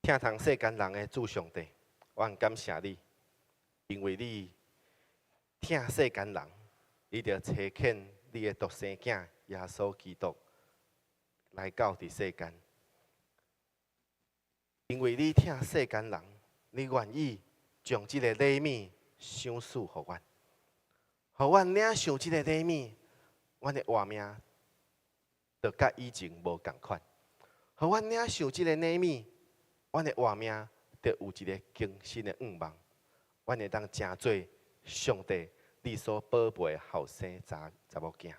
疼痛世間人的主上帝，我感謝你，因為你疼世間人，你就差遣你的獨生囝耶穌基督來到佇世間。因為你疼世間人，你願意將這个禮物賞賜予阮，予阮領受這个禮物，阮的活命就佮以前無仝款。予阮領受這个禮物，阮的活命就有一个更新的願望，阮會當成做上帝你所寶貝的後生查某囝。予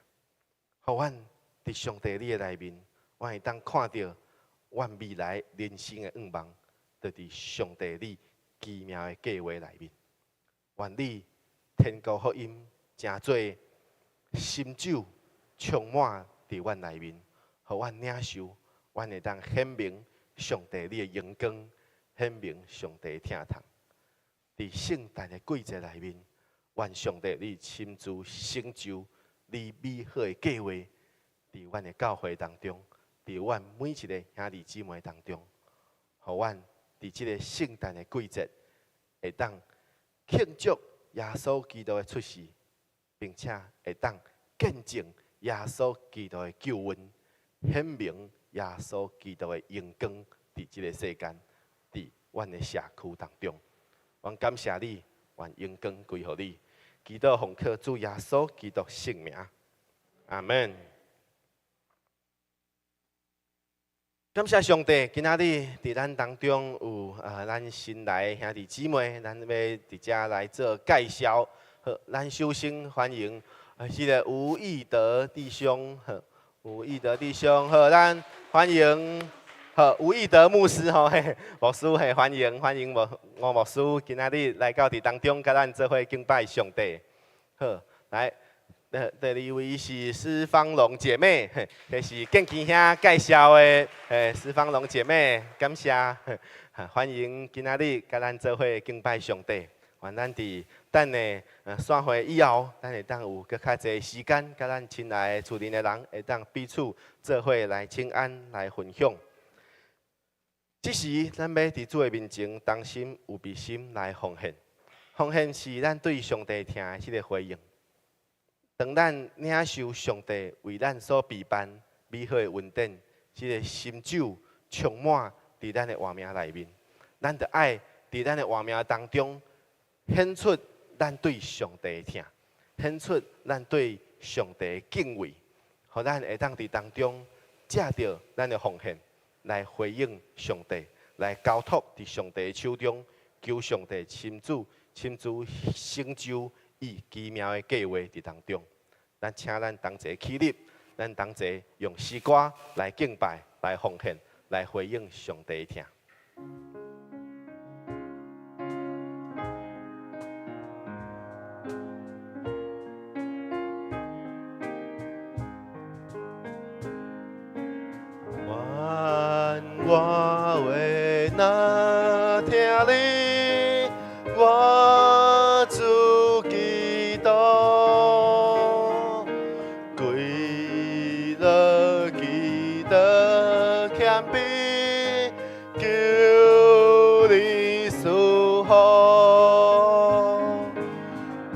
阮佇上帝你的內面，阮會當看著阮未來人生的願望，就佇上帝你奇妙的計畫內面。願你天國福音成做新酒，充滿佇阮內面，予阮領受，阮會當顯明上帝你的榮光，顯明上帝的疼痛。佇聖誕的季節內面，願上帝你親自成就你美好的計劃，佇阮的教會當中，佇阮每一个兄弟姊妹當中，予阮佇這个聖誕的季節，會當慶祝耶穌基督的出世，並且會當見證耶穌基督的救恩，顯明耶穌基督的榮光，佇這个世間，佇阮的社區當中。阮感謝你，願榮光歸予你。祈禱奉靠主耶穌基督聖名，阿門。感謝上帝，今仔日佇咱當中有咱新來的兄弟姊妹，咱欲佇遮來做介紹。好，咱首先歡迎彼个吳義德弟兄，好，吳義德弟兄，好，咱歡迎，好，吳義德牧師吼，嘿，牧師嘿，歡迎歡迎牧吳牧師，今仔日來到佇當中，佮咱做伙敬拜上帝。好，來，第二位是施芳龍姐妹，嘿，這是建基兄介紹的，嘿，施芳龍姐妹，感謝，歡迎今仔日佮咱做伙敬拜上帝。願咱佇等下散會以後，咱會當有閣較濟時間，佮咱親愛的厝內的人會當彼此做伙來請安來分享。這時，咱欲佇主的面前，同心預備心來奉獻。奉獻是咱對上帝疼的彼个回應。當咱領受上帝為咱所備辦美好的恩典，這个心酒充滿佇咱的活命內面，咱著愛佇咱的活命當中顯出咱對上帝的疼，顯出咱對上帝的敬畏，予咱會當佇當中藉著咱的奉獻來回應上帝，來交託佇上帝的手中，求上帝親自親自成就伊奇妙的計劃佇當中。咱請咱同齊起立，咱同齊用詩歌來敬拜、來奉獻、來回應上帝的疼。願我話若疼你，我主基督，歸落基督謙卑，求你賜福。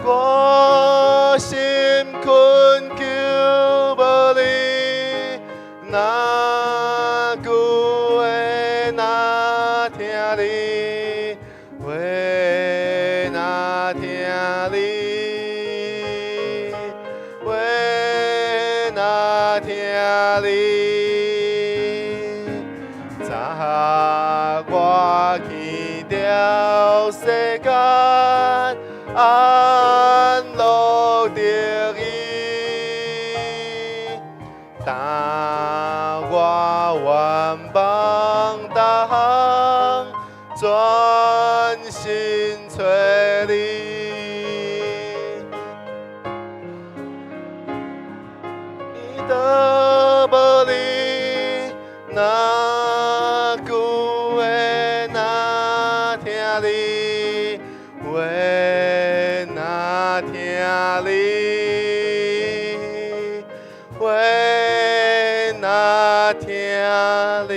我心懇求無你，若久話若疼你，話若疼你，話若疼你。昨我去著世間，安樂得意，但我願望逐項專心揣你。得無你，若久話若疼你，話若疼你，話若疼你。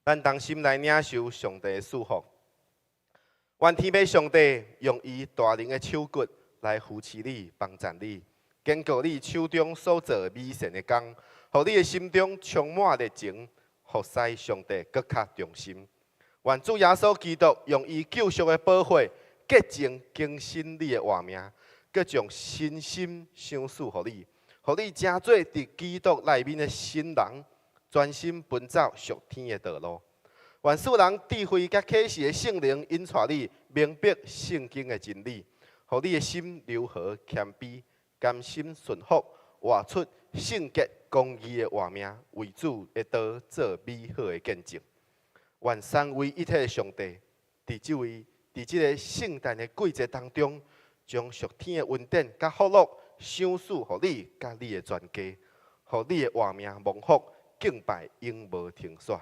咱同心來領受上帝的祝福。願天父上帝用伊大能的手骨來扶持你、幫助你，堅固你手中所做美善的工，予你的心中充滿熱情，服侍上帝閣較忠心。願主耶穌基督用伊救贖的寶血潔淨更新你的活命，閣將新心賞賜予你，予你成做佇基督內面的新人，專心奔走屬天的道路。願賜人智慧佮啟示的聖靈引帶你明白聖經的真理，予你的心柔和謙卑，甘心順服，活出聖潔公義的活命，為主的道做美好的見證。願三位一體的上帝，佇這位佇這个聖誕的季節當中，將屬天的恩典佮福樂賞賜予你佮你的全家，予你的活命蒙福，敬拜永無停煞。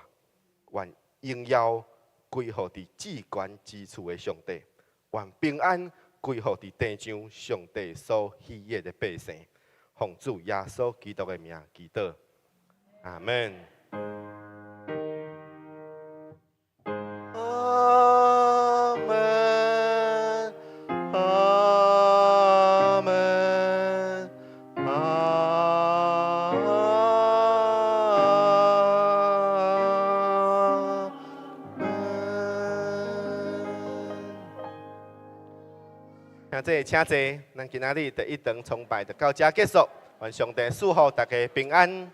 願榮耀歸予佇至懸之處的上帝，願平安歸予佇地上上帝所喜悅的百姓。奉主耶穌基督的名祈禱，阿門。阿門，阿門，阿門。兄弟，請坐。咱今仔日第一堂崇拜就到這結束。願上帝賜福大家平安。